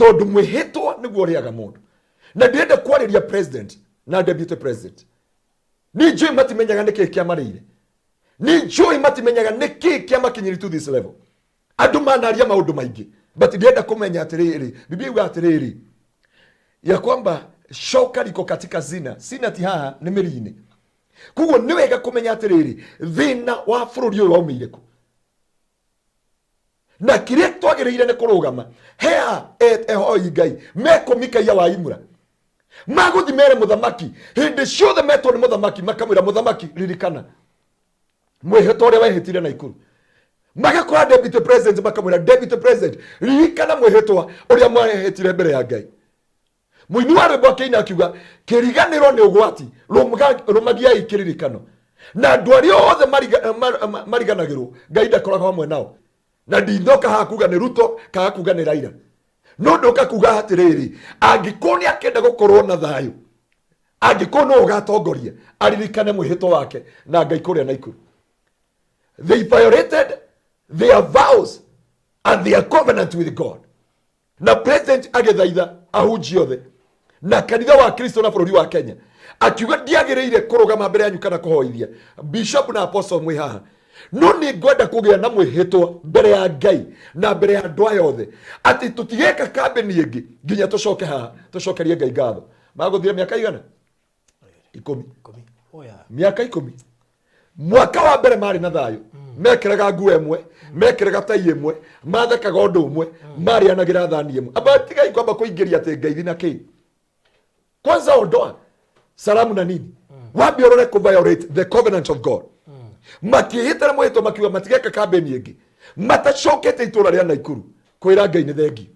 Tondũ mwĩhĩtwa nĩguo ũrĩaga mũndũ. Na ndĩrenda kwarĩria president na deputy president. Nĩ njũĩ matimenyaga nĩkĩĩ kĩamarĩire. Nĩ njũĩ matimenyaga nĩkĩĩ kĩamakinyiri to this level. Andũ manaria maũndũ maingĩ, but ndĩrenda kũmenya atĩrĩrĩ, Biblia yuga atĩrĩrĩ ya kwamba shoka liko katika zina. Zina ti haha, nĩ mĩri-inĩ. Koguo nĩ wega kũmenya atĩrĩrĩ, thĩna wa bũrũri ũyũ waumĩire kũ, na kĩrĩa twagĩrĩire nĩ kũrũgama hea ehoi Ngai mekũmikaia wa imura magũthi mere mũthamaki hĩndĩ ciothe metwo nĩ mũthamaki, makamwĩra mũthamaki, ririkana mwĩhĩtwa ũrĩa wehĩtire Naikuru. Magakora deputy president, makamwĩra deputy president, ririkana mwĩhĩtwa ũrĩa mwehĩtire mbere ya Ngai. Mũini wa rwĩmbo akĩina akiuga kĩriganĩro nĩ ũgwati, rũmagiai kĩririkano. Na andũ arĩa othe mariganagĩrwo, Ngai ndakoragwo hamwe nao. Na ndinoka haha kuga nĩ Ruto kana kuga nĩ Raila, no ndoka kuga atĩrĩrĩ, angĩkorwo nĩ akenda gũkorwo na thayũ, angĩkorwo no ũgatongoria, aririkane mwĩhĩtwa wake na Ngai kũrĩa Naikuru. They violated their vows and their covenant with God. Na president agĩthaitha ahunjia othe na kanitha wa Kristo na bũrũri wa Kenya, akiuga ndiagĩrĩire kũrũgama mbere yanyu kana kũhoithia bishop na apostle mwĩ haha, no nĩ ngwenda kũgĩa na mwĩhĩtwa mbere ya Ngai na mbere ya andũ aya othe atĩ tũtigeka kambĩni ĩngĩ nginya tũcoke haha tũcokerie Ngai ngatho. Magũthire mĩaka igana? 10. 10. Oya. Mĩaka 10. Mwaka wa mbere marĩ na thayũ, mekĩraga nguo ĩmwe, mekĩraga tai ĩmwe, mathekaga ũndũ ũmwe, marĩanagĩra thani ĩmwe. Amba tigai kwamba kũingĩria atĩ ngeithi na kĩ. Kwanza ondoa salamu na nini, wambe ũrore kũ violate the covenant of God. Makĩhĩtana mwĩhĩtwa makiuga matigeka kambĩni ĩngĩ matacokete itũra rĩa Naikuru kwĩra Ngai nĩ thengiũ,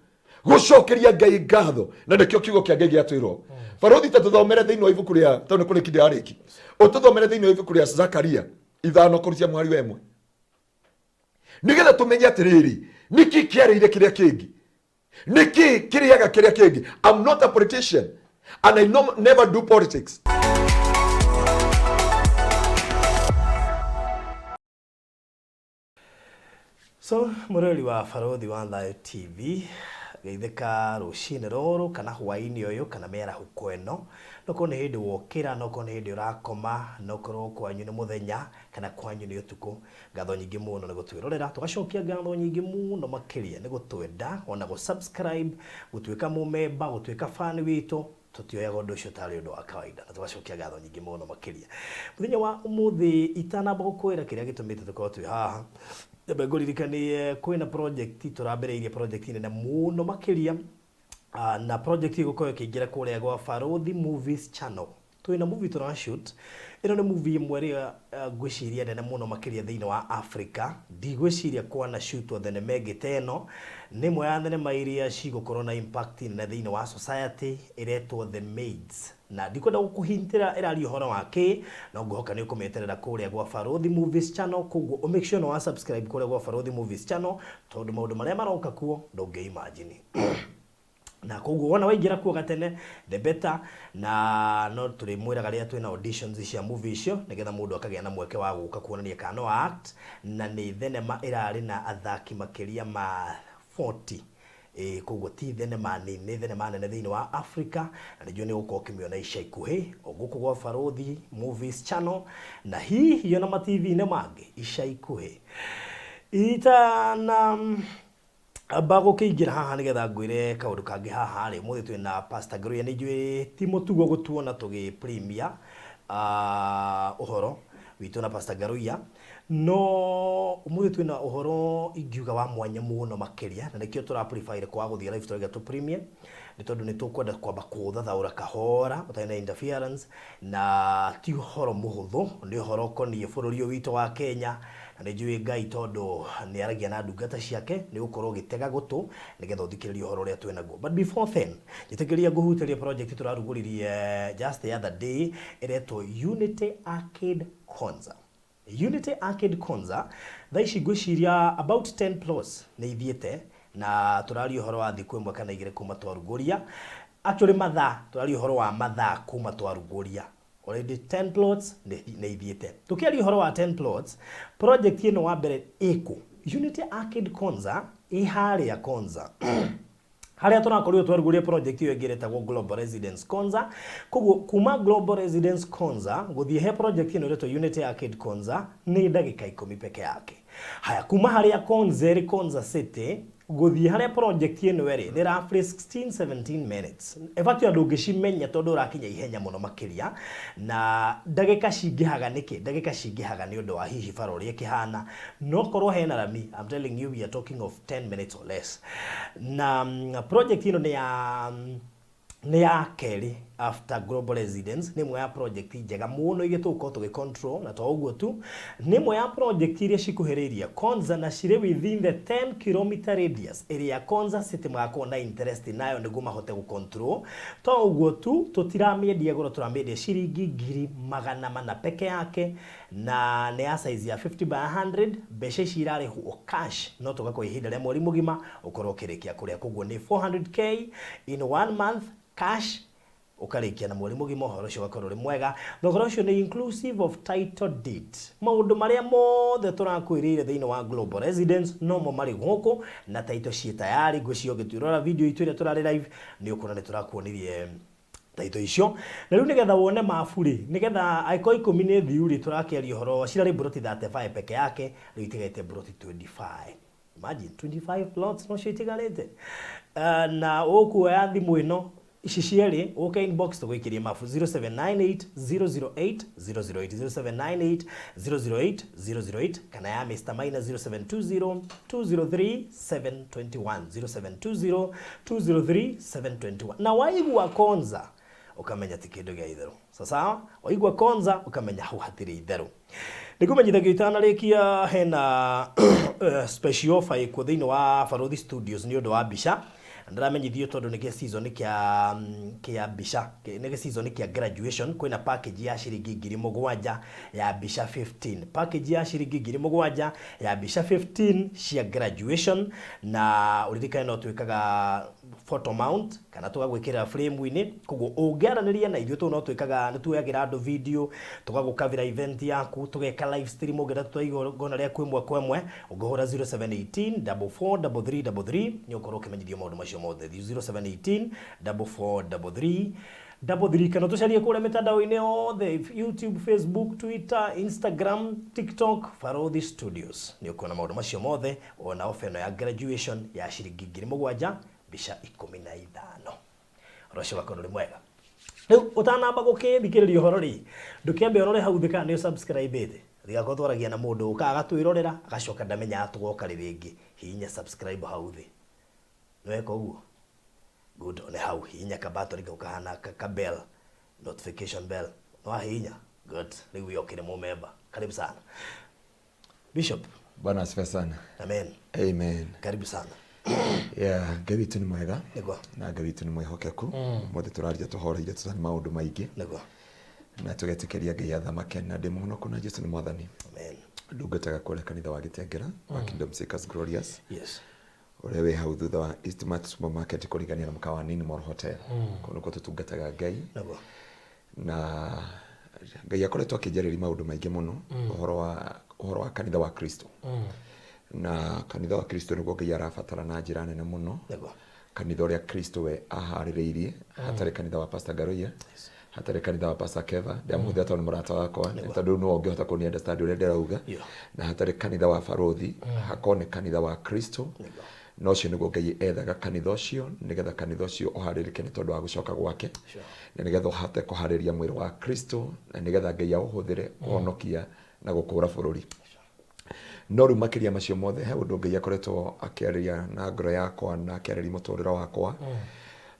gũcokeria Ngai ngatho. Na nĩkĩo kiugo kĩa Ngai gĩatwĩrwo, barothi, ta tũthomere thĩinĩ wa ibuku rĩa, tondũ nĩ kũrĩki ndĩrarĩki, ũtũthomere thĩinĩ wa ibuku rĩa Zakaria 5 kũrucia mũhari wa 1, nĩgetha tũmenye atĩrĩrĩ, nĩkĩ kĩarĩire kĩrĩa kĩngĩ, nĩkĩ kĩrĩaga kĩrĩa kĩngĩ. I'm not a politician and I no, never do politics. So mũrori wa Barũthi wa Thayũ TV, geithĩka rũcinĩ rũrũ kana hwaĩ-inĩ ũyũ kana mĩarahũko ĩno. No korwo nĩ hĩndĩ wokĩra, no korwo nĩ hĩndĩ ũrakoma, no korwo kwanyu nĩ mũthenya kana kwanyu nĩ ũtukũ. Ngatho nyingĩ mũno nĩ gũtwĩrorera, tũgacokia ngatho nyingĩ mũno makĩria nĩ gũtwenda ona gũ subscribe, gũtuĩka mũmemba, gũtuĩka fan witũ. Tũtioyaga ũndũ ũcio tarĩ ũndũ wa kawaida na tũgacokia ngatho nyingĩ mũno makĩria. Mũthenya wa ũmũthĩ, itanamba gũkwĩra kĩrĩa gĩtũmĩte tũkorwo twĩ haha, nyambe ngũririkanie kwĩna project tũrambĩrĩirie, project nene mũno makĩria, na project ĩgũkorwo ĩkĩingĩra kũrĩa gwa Barũthi Movies Channel. Twĩna movie tũra shoot. Ĩno nĩ movie ĩmwe ĩrĩa ngwĩciria nene mũno makĩria thĩinĩ wa Africa. Ndigwĩciria kwana shootwo thenema ĩngĩ ta ĩno. Nĩ ĩmwe ya thenema iria cigũkorwo na impact nene thĩinĩ wa society, ĩretwo The Maids. Na ndikwenda gũkũhintĩra ĩraria ũhoro wa kĩ, no ngwĩhoka nĩ ũkũmĩeterera kũrĩa gwa Barũthi Movies Channel. Koguo ũ make sure nĩ wa subscribe kũrĩa gwa Barũthi Movies Channel, tondũ maũndũ marĩa maroka kuo ndũngĩ imagine. Na koguo wona waingĩra kuo gatene, the better. Na no tũrĩmwĩraga rĩrĩa twĩna auditions cia movie icio, nĩgetha mũndũ akagĩa na mweke wa gũka kuonania kana no act. Na nĩ thenema ĩrarĩ na athaki makĩria ma 40. Ĩĩ, koguo ti thenema nini, nĩ thenema nene thĩinĩ wa Africa, na nĩnjũĩ nĩ ũgũkorwo ũkĩmĩona ica ikuhĩ o gũkũ gwa Barũthi Movies Channel, na hihi ona ma TV-inĩ mangĩ ica ikuhĩ. Itana amba gũkĩingĩra haha nĩgetha ngwĩre kaũndũ kangĩ haha rĩ, ũmũthĩ twĩna Pastor Ngũrũya. Nĩ njũĩ ti mũtugo gũtuona tũgĩ premier ũhoro witũ na Pastor Ngaruiya, no ũmũthĩ twĩna ũhoro ingiuga wa mwanya mũno makĩria, na nĩkĩo tũra prefer kwaga gũthiĩ live, tũrauga tũ premier nĩ tondũ nĩ tũkwenda kwamba kũũthathaũra kahora ũtarĩ na interference. Na ti ũhoro mũhũthũ, nĩ ũhoro ũkoniĩ bũrũri ũyũ witũ wa Kenya, na nĩ njũĩ Ngai tondũ nĩ aragia na ndungata ciake, nĩ ũgũkorwo ũgĩtega gũtũ nĩgetha ũthikĩrĩrie ũhoro ũrĩa twĩ naguo. But before then, njĩtĩkĩria ngũhutĩrie project tũrarugũririe just the other day, ĩretwo Unity Arcade Konza. Unity Arcade Konza, thaa ici ngwĩciria about 10 plots nĩ ithiĩte, na tũraria ũhoro wa thikũ ĩmwe kana igĩrĩ kuma twarugũria. Actually mathaa, tũraria ũhoro wa mathaa kuma twarugũria. Already 10 plots nĩ ithiĩte. Tũkĩaria ũhoro wa 10 plots, project ĩno wa mbere ĩkũ? Unity Arcade Konza ĩ harĩa Konza. Harĩa tũrakorirwo twarugũria project ĩyo ĩngĩ ĩretagwo Global Residence Konza. Koguo kuma Global Residence Konza gũthiĩ he project ĩno ĩretwo Unity Arcade Konza nĩ ndagĩka 10 peke yake. Haya, kuma harĩa Konza ĩrĩ, Konza City, gũthiĩ harĩa project ĩno ĩrĩ nĩ roughly 16 17 minutes. In fact, ona ndũngĩcimenya tondũ ũrakinya ihenya mũno makĩria. Na ndagĩka cingĩhaga nĩkĩ? Ndagĩka cingĩhaga nĩ ũndũ wa hihi bara ũrĩa ĩkĩhana. No korwo hena rami, I'm telling you, we are talking of 10 minutes or less. Na project ĩno nĩ ya kerĩ after Global Residence. Nĩ ĩmwe ya project njega mũno iria tũgũkorwo tũgĩ control. Na to ũguo tu, nĩ ĩmwe ya project iria cikuhĩrĩirie Konza na cirĩ within the 10 km radius ĩrĩa Konza City magakorwo na interest nayo nĩguo mahote gũ control. To ũguo tu, tũtiramĩendia goro, tũramĩendia ciringi 400,000 peke yake, na nĩ ya size ya 50 by 100. Mbeca ici irarĩhwo cash, no tũgakwa ihinda rĩa mweri mũgima ũkorwo ũkĩrĩkia kũrĩa. Koguo nĩ 400K in one month cash, ũkarĩkia na mweri mũgima. Ũhoro ũcio ũgakorwo ũrĩ mwega, na ũhoro ũcio nĩ inclusive of title deed. Maũndũ marĩa mothe tũrakwĩrĩire thĩinĩ wa Global Residence nomo marĩ gũkũ, na title ciĩ tayari. Ngwĩciria ũngĩtwĩrora video itũ ĩrĩa tũrarĩ live, nĩ ũkuona nĩ tũrakuonirie taito icio. Na rĩu nĩgetha wone mabu rĩ, nĩgetha angĩkorwo 10 nĩ thiu rĩ, tũrakĩaria ũhoro cirarĩ mburoti 35 peke yake, rĩu itigarĩte mburoti 25. Imagine, 25 plots nocio itigarĩte. Na ũkuoya thimũ ĩno ici cierĩ, ũke inbox tũgũikĩrie mabu 0798 008 008, 0798 008 008, kana ya Mr. Maina 0720 203 721, 0720 203 721. Na waigua Konza ũkamenya ti kĩndũ gĩa itherũ. Sasa waigua Konza ũkamenya hau hatirĩ itherũ. Nĩngũmenyithagia itanarĩkia hena special offer ĩkuo thĩinĩ wa Barothi Studios nĩ ũndũ wa mbica. Ndĩramenyithio tondũ nĩ season kĩa mbica, nĩ season kĩa graduation, kwĩna package ya ciringi 7,000 ya mbica 15, package ya ciringi 7,000 ya mbica 15 cia graduation. Na ũririkane no twĩkaga photo mount kana tũgagwĩkĩrĩra frame-inĩ. Koguo ũngĩaranĩria na ithuĩ, tũu no twĩkaga, nĩ tuoyagĩra andũ video, tũgagũkavĩra event yaku, tũgeka live stream. Ũngĩenda tũtware igongona rĩaku ĩmwe kwa ĩmwe, ũngĩhũra 0718 443333 nĩ ũkorwo ũkĩmenyithio maũndũ macio mothe. 0718 4433 33, kana tũcarie kũrĩa mĩtandao-inĩ yothe, YouTube, Facebook, Twitter, Instagram, TikTok, Barothi Studios, nĩ ũkuona maũndũ macio mothe, ona ofa ĩno ya graduation ya ciringi 7,000 mbica 15. Ũhoro ũcio ũgakorwo ũrĩ mwega. Rĩu ũtanamba gũkĩthikĩrĩria ũhoro rĩ, ndũkĩambe ũrore hau thĩ kana nĩ ũsubscribe-ĩte. Tigakorwo twaragia na mũndũ ũkaga agatwĩrorera agacoka ndamenyaga tũgoka rĩ rĩngĩ. Hihinya subscribe hau thĩ. Nĩ weka ũguo? Good. One hau, hihinya kabatoni kau kahana ka bell, notification bell. Nĩ wahihinya? Good. Rĩu we ũkĩrĩ mũmemba. Karibu sana, Bishop. Bwana asifiwe sana. Amen. Amen. Karibu sana. Yeah, Ngai witũ nĩ mwega na Ngai witũ nĩ mwĩhokeku. Mothe tũraria tũhoreire tũtarĩ maũndũ maingĩ na tũgetĩkĩria Ngai athamake, na ndĩ mũhonoku na Jesu nĩ mwathani. Amen. Ndungataga kũrĩa kanitha wa Gĩtengera wa Kingdom Seekers Glorious, ũrĩa wĩ hau thutha wa Eastmart Supermarket, kũrigania na mũkawa Nini Mall Hotel. Kũu nĩkuo tũtungataga Ngai. Na Ngai akoretwo akĩnjarĩria maũndũ maingĩ mũno ũhoro wa kanitha wa Kristo, na kanitha wa Kristo nĩguo Ngai arabatara na njĩra nene mũno, kanitha ũrĩa Kristo we aharĩrĩirie, hatarĩ kanitha wa Pastor Ngaruiya, hatarĩ kanitha wa Pastor Keva. Ndamũhũthĩra tondũ nĩ mũrata wakwa, nĩ tondũ nĩwe ũngĩhota kũni understand ũrĩa ndĩrauga, na hatarĩ kanitha wa Barothi, hakorwo nĩ kanitha wa Kristo. Na ũcio nĩguo Ngai ethaga, kanitha ũcio, nĩgetha kanitha ũcio ũharĩrĩke nĩ tondũ wa gũcoka gwake, na nĩgetha ũhote kũharĩria mwĩrĩ wa Kristo, na nĩgetha Ngai aũhũthĩre kũhonokia na gũkũra bũrũri. No rĩu makĩria macio mothe, he ũndũ Ngai akoretwo akĩarĩria na ngoro yakwa na akĩarĩria mũtũrĩre wakwa,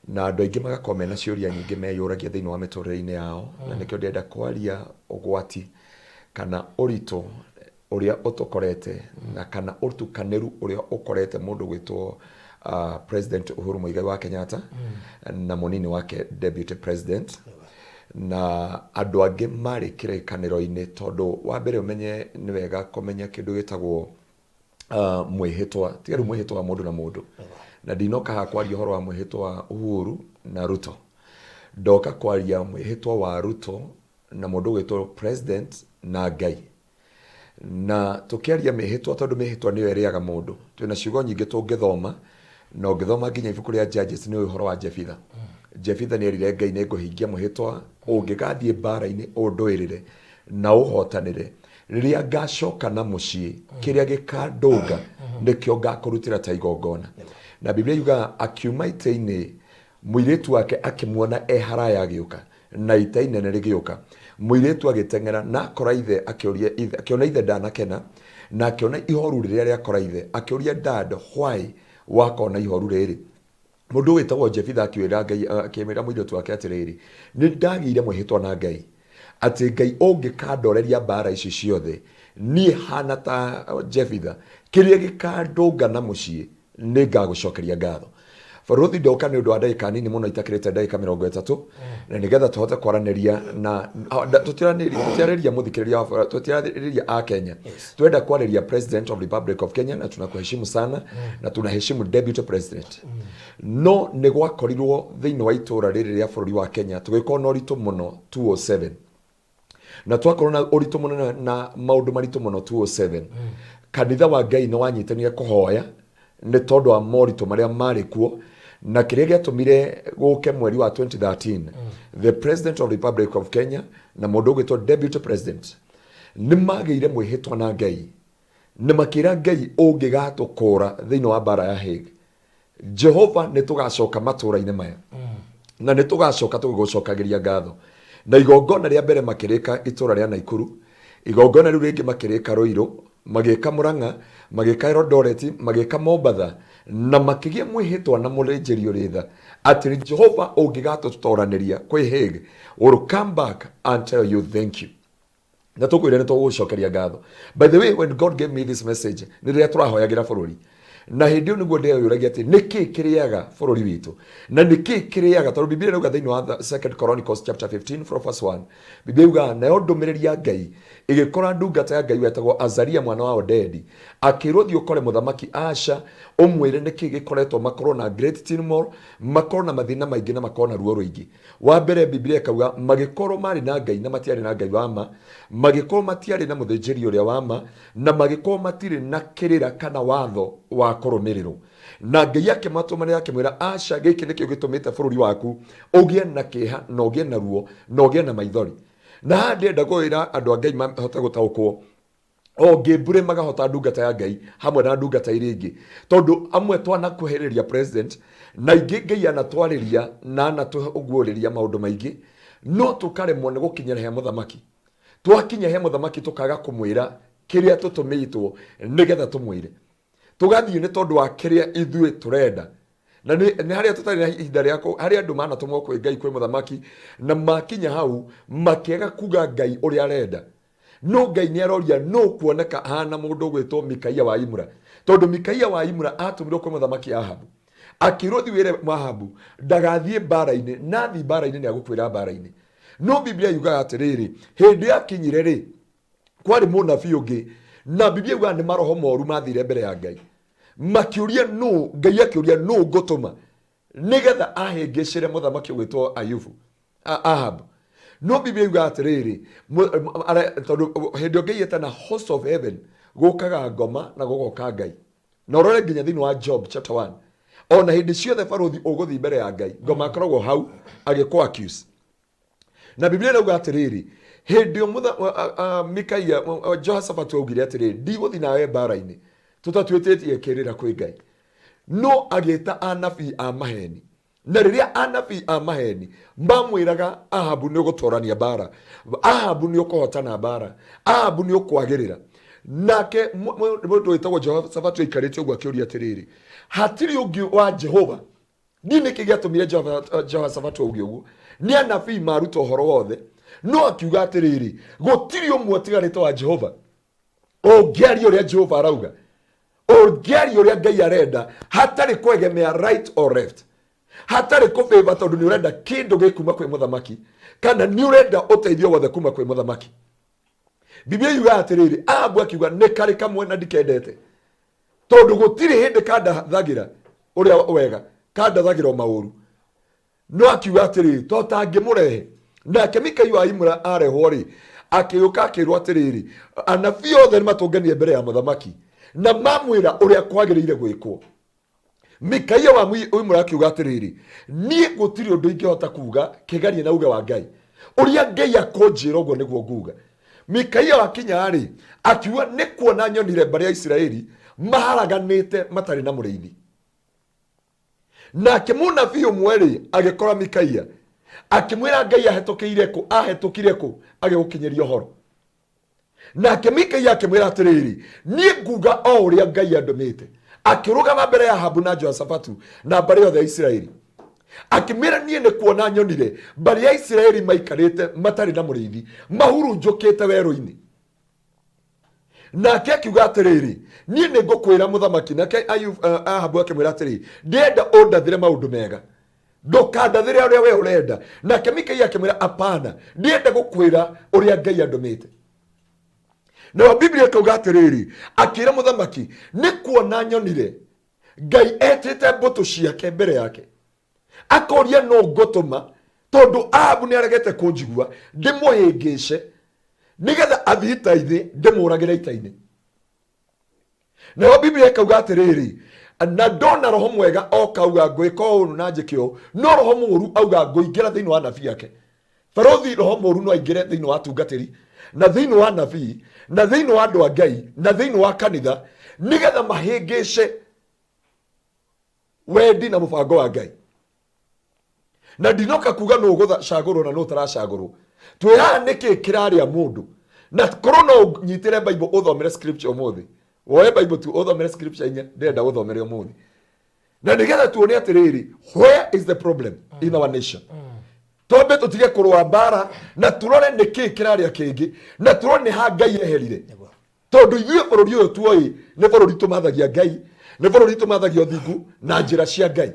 na andũ aingĩ magakorwo mena ciũria nyingĩ meyũragia thĩinĩ wa mĩtũrĩre-inĩ yao. Na nĩkĩo ndĩrenda kwaria ũgwati kana ũritũ ũrĩa ũtũkorete, na kana ũtukanĩru ũrĩa ũkorete mũndũ gwĩtwo President Uhuru Muigai wa Kenyatta na mũnini wake Deputy President na andũ angĩ marĩ kĩrĩkanĩro-inĩ. Tondũ wa mbere, ũmenye nĩ wega kũmenya kĩndũ gĩtagwo mwĩhĩtwa. Tiga rĩu mwĩhĩtwa wa mũndũ na mũndũ, na ndinoka haha kwaria ũhoro wa mwĩhĩtwa wa Uhuru na Ruto. Ndoka kwaria mwĩhĩtwa wa Ruto na mũndũ ũgwĩtwo President na Ngai. Na tũkĩaria mĩhĩtwa, tondũ mĩhĩtwa nĩyo ĩrĩaga mũndũ, twĩna ciugo nyingĩ tũngĩthoma. Na ũngĩthoma nginya ibuku rĩa Judges nĩ ũhoro wa Jefitha. Jefitha nĩ erire Ngai nĩ ngũhingia mwĩhĩtwa ũngĩgathiĩ mbara-inĩ ũndũĩrĩre na ũhotanĩre rĩrĩa ngacoka na mũciĩ kĩrĩa gĩkandũnga nĩkĩo ngakũrutĩra ta igongona. Na Biblia yugaga akiuma itĩ-inĩ mũirĩtu wake akĩmuona e haraya agĩũka na ita inene rĩgĩũka. Mũirĩtu agĩteng'era na akora ithe akĩũria ithe akĩona ithe ndanakena na akĩona ihoru rĩrĩa rĩakora ithe akĩũria dad why wakona ihoru rĩrĩ. Mũndũ wĩtagwo Jefitha akĩwĩra Ngai akĩmwĩra mũirĩtu wake atĩrĩrĩ, nĩ ndagĩire mwĩhĩtwa na Ngai atĩ Ngai ũngĩkandoreria mbara ici ciothe niĩ hana ta Jefitha kĩrĩa gĩkandũnga na mũciĩ nĩ ngagũcokeria ngatho. Barũthi ndoka nĩ ũndũ wa ndagĩka nini mũno itakĩrĩte ndagĩka 30 na nĩgetha tũhote kwaranĩria na tũtiarĩria mũthikĩrĩria wa tũtiarĩria a Kenya. Twenda kwarĩria President of Republic of Kenya na tunakuheshimu sana na tunaheshimu Deputy President. No nĩ gwakorirwo thĩinĩ wa itũra rĩrĩ rĩa bũrũri wa Kenya tũgĩkorwo na ũritũ mũno 207 na twakorwo na ũritũ mũnene na maũndũ maritũ mũno 207. Kanitha wa Ngai nĩ wanyitanire kũhoya nĩ tondũ wa moritũ marĩa marĩ kuo na kĩrĩa gĩatũmire gũke mweri wa 2013 the President of Republic of Kenya na mũndũ ũgwĩtwo Deputy President nĩ magĩire mwĩhĩtwa na Ngai na makĩra Ngai ũngĩgatũkũra thĩinĩ wa mbara ya Hague Jehova nĩ tũgacoka matũũra-inĩ maya na nĩ tũgacoka tũgĩgũcokagĩria ngatho. Na igongona rĩa mbere makĩrĩka itũũra rĩa Naikuru, igongona rĩu rĩngĩ makĩrĩka Ruiru, magĩka Murang'a, magĩka Eldoret, magĩka Mombatha na makĩgĩa mwĩhĩtwa na mũrĩnjĩri ũrĩ tha atĩ Jehova ũngĩgatũtoranĩria kwĩ Hague will come back and tell you thank you na tũkwĩre nĩ tũgũgũcokeria ngatho. By the way, when God gave me this message nĩ rĩrĩa tũrahoyagĩra bũrũri na hĩndĩ ĩyo nĩguo ndeyũragia atĩ nĩ kĩĩ kĩrĩaga bũrũri witũ na nĩ kĩĩ kĩrĩaga tondũ Biblia ĩrauga thĩinĩ wa Second Chronicles chapter 15 from verse 1 Biblia yugaga nayo ndũmĩrĩri ya Ngai ĩgĩkora ndungata ya Ngai wetagwo Azaria mwana wa Odedi akĩrwo thiĩ ũkore mũthamaki Asha ũmwĩre nĩ kĩĩ gĩkoretwo makorwo na great turmoil makorwo na mathĩna maingĩ na makorwo na ruo rũingĩ. Wa mbere Biblia ĩkauga magĩkorwo marĩ na Ngai na matiarĩ na Ngai wa ma, magĩkorwo matiarĩ na mũthĩnjĩri ũrĩa wa ma, na magĩkorwo matirĩ na kĩrĩra kana watho wa kũrũmĩrĩrwo. Na Ngai akĩmatũmanĩra akĩmwĩra aca, gĩkĩ nĩkĩo gĩtũmĩte bũrũri waku ũgĩe na kĩeha na ũgĩe na ruo na ũgĩe na maithori. Na haha ndĩrenda kwĩra andũ a Ngai mahote gũtaũkwo o ngĩmbure magahota ndungata ya Ngai hamwe na ndungata iria ingĩ tondũ amwe twanakuhĩrĩria president na ingĩ Ngai anatwarĩria na anatũguũrĩria maũndũ maingĩ no tũkaremwo nĩ gũkinyĩra he mũthamaki. Twakinya he mũthamaki tũkaga kũmwĩra kĩrĩa tũtũmĩtwo nĩgetha tũmwĩre, tũgathiĩ nĩ tondũ wa kĩrĩa ithuĩ tũrenda na nĩ harĩa tũtarĩ na ihinda rĩa harĩa andũ manatũmwo kwĩ Ngai kwĩ mũthamaki na makinya hau makĩaga kuga Ngai ũrĩa arenda. No Ngai nĩ aroria no kuoneka ahana mũndũ ũgwĩtwo Mikaia wa Imura tondũ Mikaia wa Imura atũmirwo kwĩ mũthamaki Ahabu akĩrwo thiĩ wĩre Ahabu ndagathiĩ mbara-inĩ na athiĩ mbara-inĩ nĩ agũkwĩra mbara-inĩ. No Biblia yugaga atĩrĩrĩ, hĩndĩ yakinyire rĩ kwarĩ mũnabii ũngĩ na Biblia yugaga nĩ maroho moru mathire mbere ya Ngai makĩũria nũ, Ngai akĩũria nũ ngũtũma nĩgetha ahĩngĩcĩre mũthamaki ũgwĩtwo Ayubu Ahab. No Biblia yugaga atĩrĩrĩ, tondũ hĩndĩ ĩyo Ngai etana host of heaven gũkaga ngoma na gũgoka Ngai. Na ũrore nginya thĩinĩ wa Job chapter 1 ona hĩndĩ ciothe barũthi ũgũthiĩ mbere ya Ngai ngoma akoragwo hau agĩkũ accuse. Na Biblia ĩrauga atĩrĩrĩ, hĩndĩ ĩyo Mikaia Jehoshaphat augire atĩrĩrĩ, ndigũthiĩ nawe mbara-inĩ tũtatuĩtĩtie kĩrĩra kwĩ Ngai. No agĩta anabii a maheni na rĩrĩa anabii a maheni mamwĩraga Ahabu nĩ ũgũtorania mbara, Ahabu nĩ ũkũhotana mbara, Ahabu nĩ ũkwagĩrĩra, nake mũndũ wĩtagwo Jehoshaphat aikarĩte ũguo akĩũria atĩrĩrĩ, hatirĩ ũngĩ wa Jehova? Niĩ nĩkĩ gĩatũmire Jehoshaphat auge ũguo? Nĩ anabii maruta ũhoro wothe, no akiuga atĩrĩrĩ, gũtirĩ ũmwe ũtigarĩte wa Jehova ũngĩaria ũrĩa Jehova arauga, ũngĩaria ũrĩa Ngai arenda hatarĩ kwegemea right or left, hatarĩ kũbĩba tondũ nĩ ũrenda kĩndũ gĩkuma kwĩ mũthamaki kana nĩ ũrenda ũteithio wothe kuma kwĩ mũthamaki. Biblia yugaga atĩrĩrĩ, Ahabu akiuga nĩ karĩ kamwe na ndikendete tondũ gũtirĩ hĩndĩ kandathagira ũrĩa wega, kandathagira o maũru. No akiuga atĩrĩrĩ, to tangĩmũrehe. Nake Mikaia wa Imura arehwo rĩ, akĩũka akĩrwo atĩrĩrĩ, anabii othe nĩ matũnganie mbere ya mũthamaki na mamwĩra ũrĩa kwagĩrĩire gwĩkwo. Mikaia wa Imula akiuga atĩrĩrĩ, niĩ gũtirĩ ũndũ ingĩhota kuga kĩgarie na uge wa Ngai. Ũrĩa Ngai akũnjĩra ũguo nĩguo nguga. Mikaia wakinya rĩ, akiuga nĩ kuona nyonire mbarĩ ya Isiraeli maharaganĩte matarĩ na mũrĩithi. Nake mũnabii ũmwe rĩ, agĩkora Mikaia, akĩmwĩra Ngai ahetũkĩire kũ, ahetũkire kũ agĩgũkinyĩria ũhoro. Nake Mikaia akĩmwĩra atĩrĩrĩ, niĩ nguga o ũrĩa Ngai andũmĩte. Akĩrũgama mbere ya Ahabu na Jehoshafatu na mbarĩ yothe ya Isiraeli, akĩmwĩra, niĩ nĩ kuona nyonire mbarĩ ya Isiraeli maikarĩte matarĩ na mũrĩithi, mahurunjũkĩte werũ-inĩ. Nake akiuga atĩrĩrĩ, niĩ nĩ ngũkwĩra mũthamaki. Nake Ahabu akĩmwĩra atĩrĩ, ndĩrenda ũndathĩre maũndũ mega, ndũkandathĩre ũrĩa we ũrenda. Nake Mikaia akĩmwĩra, apana, ndĩrenda gũkwĩra ũrĩa Ngai andũmĩte. Nayo Biblia ĩkauga atĩrĩrĩ, akĩra mũthamaki, nĩ kuona nyonire Ngai etĩte mbũtũ ciake mbere yake, akoria no ngũtũma, tondũ Ahabu nĩ aregete kũnjigua, ndĩmũhĩngĩce nĩgetha athiĩ ita-inĩ, ndĩmũragĩre ita-inĩ. Nayo Biblia ĩkauga atĩrĩrĩ, na ndona roho mwega okauga ngwĩka ũũ na njĩke ũũ, no roho mũũru auga ngũingĩra thĩinĩ wa nabii ake. Barothi, roho mũũru no aingĩre thĩinĩ wa atungatĩri, na thĩinĩ wa nabii, na thĩinĩ wa andũ a Ngai, na thĩinĩ wa kanitha, nĩgetha mahĩngĩce wendi na mũbango wa Ngai. Na ndinoka kuga nũ ũgũcagũrwo na nũ ũtaracagũrwo. Twĩ haha nĩkĩ kĩrarĩa mũndũ? Na korwo no ũnyitĩre Bible ũthomere scripture ũmũthĩ, woe Bible tu ũthomere scripture inya ndĩrenda ũthomere ũmũthĩ, na nĩgetha tuone atĩrĩrĩ, where is the problem in our nation. Twambe tũtige kũrũa mbara na tũrore nĩkĩ kĩrarĩa kĩngĩ, na tũrore nĩ ha Ngai eherire. Tondũ ithuĩ bũrũri ũyũ tuoĩ nĩ bũrũri tũmathagia Ngai, nĩ bũrũri tũmathagia ũthingu na njĩra cia Ngai.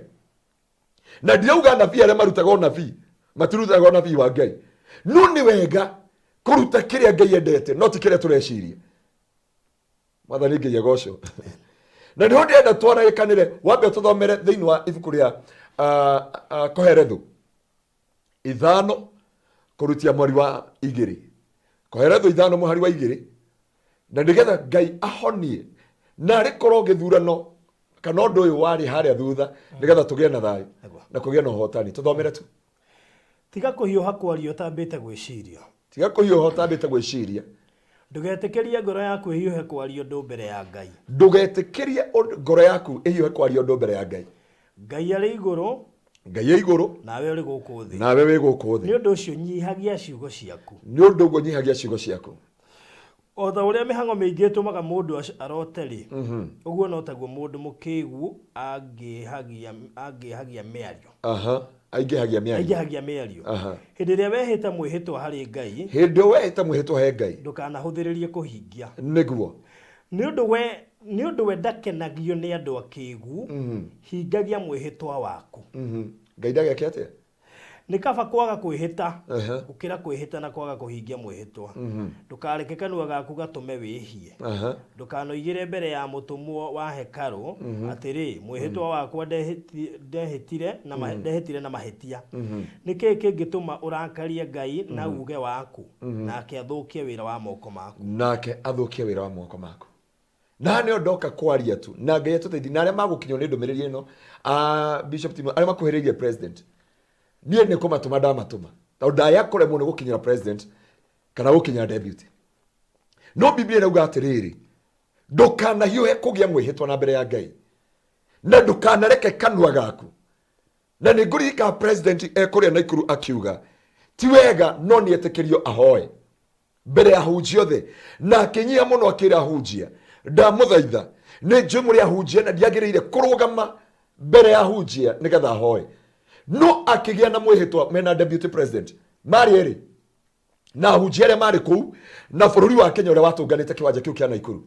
Na ndirauga anabii arĩa marutaga ũnabii matirutaga ũnabii wa Ngai, no nĩ wega kũruta kĩrĩa Ngai endete, no ti kĩrĩa tũreciria. Mwathani Ngai agocwo. Na nĩho ndĩrenda twarĩkanĩre, wambe tũthomere thĩinĩ wa ibuku rĩa Koherethu 5 kũrutia mweri wa 2. Koherethu 5 mũhari wa 2, na nĩgetha Ngai ahonie na arĩ korwo gĩthurano kana ũndũ ũyũ warĩ harĩa thutha, nĩgetha tũgĩe na thayũ na kũgĩe na ũhotani. Tũthomere tu. Tiga kũhiũha kwaria ũtambĩte gwĩciria. Tiga kũhiũha ũtambĩte gwĩciria. Ndũgetĩkĩrie ngoro yaku ĩhiũhe kwaria ũndũ mbere ya Ngai. Ndũgetĩkĩrie ngoro yaku ĩhiũhe kwaria ũndũ mbere ya Ngai. Ngai arĩ igũrũ, Ngai e igũrũ, nawe ũrĩ gũkũ thĩ. Nawe wĩ gũkũ thĩ. Nĩ ũndũ ũcio nyihagia ciugo ciaku. Nĩ ũndũ ũguo nyihagia ciugo ciaku. O ta ũrĩa mĩhang'o mĩingĩ ĩtũmaga mũndũ arote-rĩ, ũguo no taguo mũndũ mũkĩgu angĩhagia mĩario. Aingĩhagia mĩario. Aingĩhagia mĩario. Hĩndĩ ĩrĩa wehĩta mwĩhĩtwa harĩ Ngai, hĩndĩ ĩyo wehĩta mwĩhĩtwa he Ngai, ndũkanahũthĩrĩrie kũhingia. Nĩguo. Nĩ ũndũ we ndakenagio nĩ andũ akĩgu, hingagia mwĩhĩtwa waku. Ngai ndageke atĩa? Nĩ kaba kwaga kwĩhĩta gũkĩra kwĩhĩta na kwaga kũhingia mwĩhĩtwa. Ndũkareke kanua gaku gatũme wĩhie. Ndũkanoigĩre mbere ya mũtũmwo wa hekarũ atĩrĩ, mwĩhĩtwa wakwa ndehĩtire na mahĩtia. Nĩ kĩĩ kĩngĩtũma ũrakarie Ngai na uuge waku, nake athũkie wĩra wa moko maku? Nake athũkie wĩra wa moko maku. Na nĩo ndoka kwaria tu, na Ngai atũteithie na arĩa magũkinywo nĩ ndũmĩrĩri ĩno, Bishop Timo, arĩa makuhĩrĩirie president, niĩ nĩ kũmatũma ndamatũma, tondũ ndaya kũremwo nĩ gũkinyĩra president kana gũkinyĩra deputy. No Biblia ĩrauga atĩrĩrĩ, ndũkanahiũhe kũgĩa mwĩhĩtwa na mbere ya Ngai, na ndũkanareke kanua gaku. Na nĩ ngũririkana president ekũrĩa Naikuru akiuga ti wega, no nĩ etĩkĩrio ahoe mbere ya ahunjia othe, na akĩnyia mũno akĩra ahunjia, ndamũthaitha, nĩ njũĩ mũrĩ ahunjia na ndiagĩrĩire kũrũgama mbere ya ahunjia nĩgetha ahoe. No akĩgĩa na mwĩhĩtwa mena deputy president marĩ erĩ na ahunjia arĩa marĩ kũu na bũrũri wa Kenya ũrĩa watũnganĩte kĩwanja kĩu kĩa Naikuru,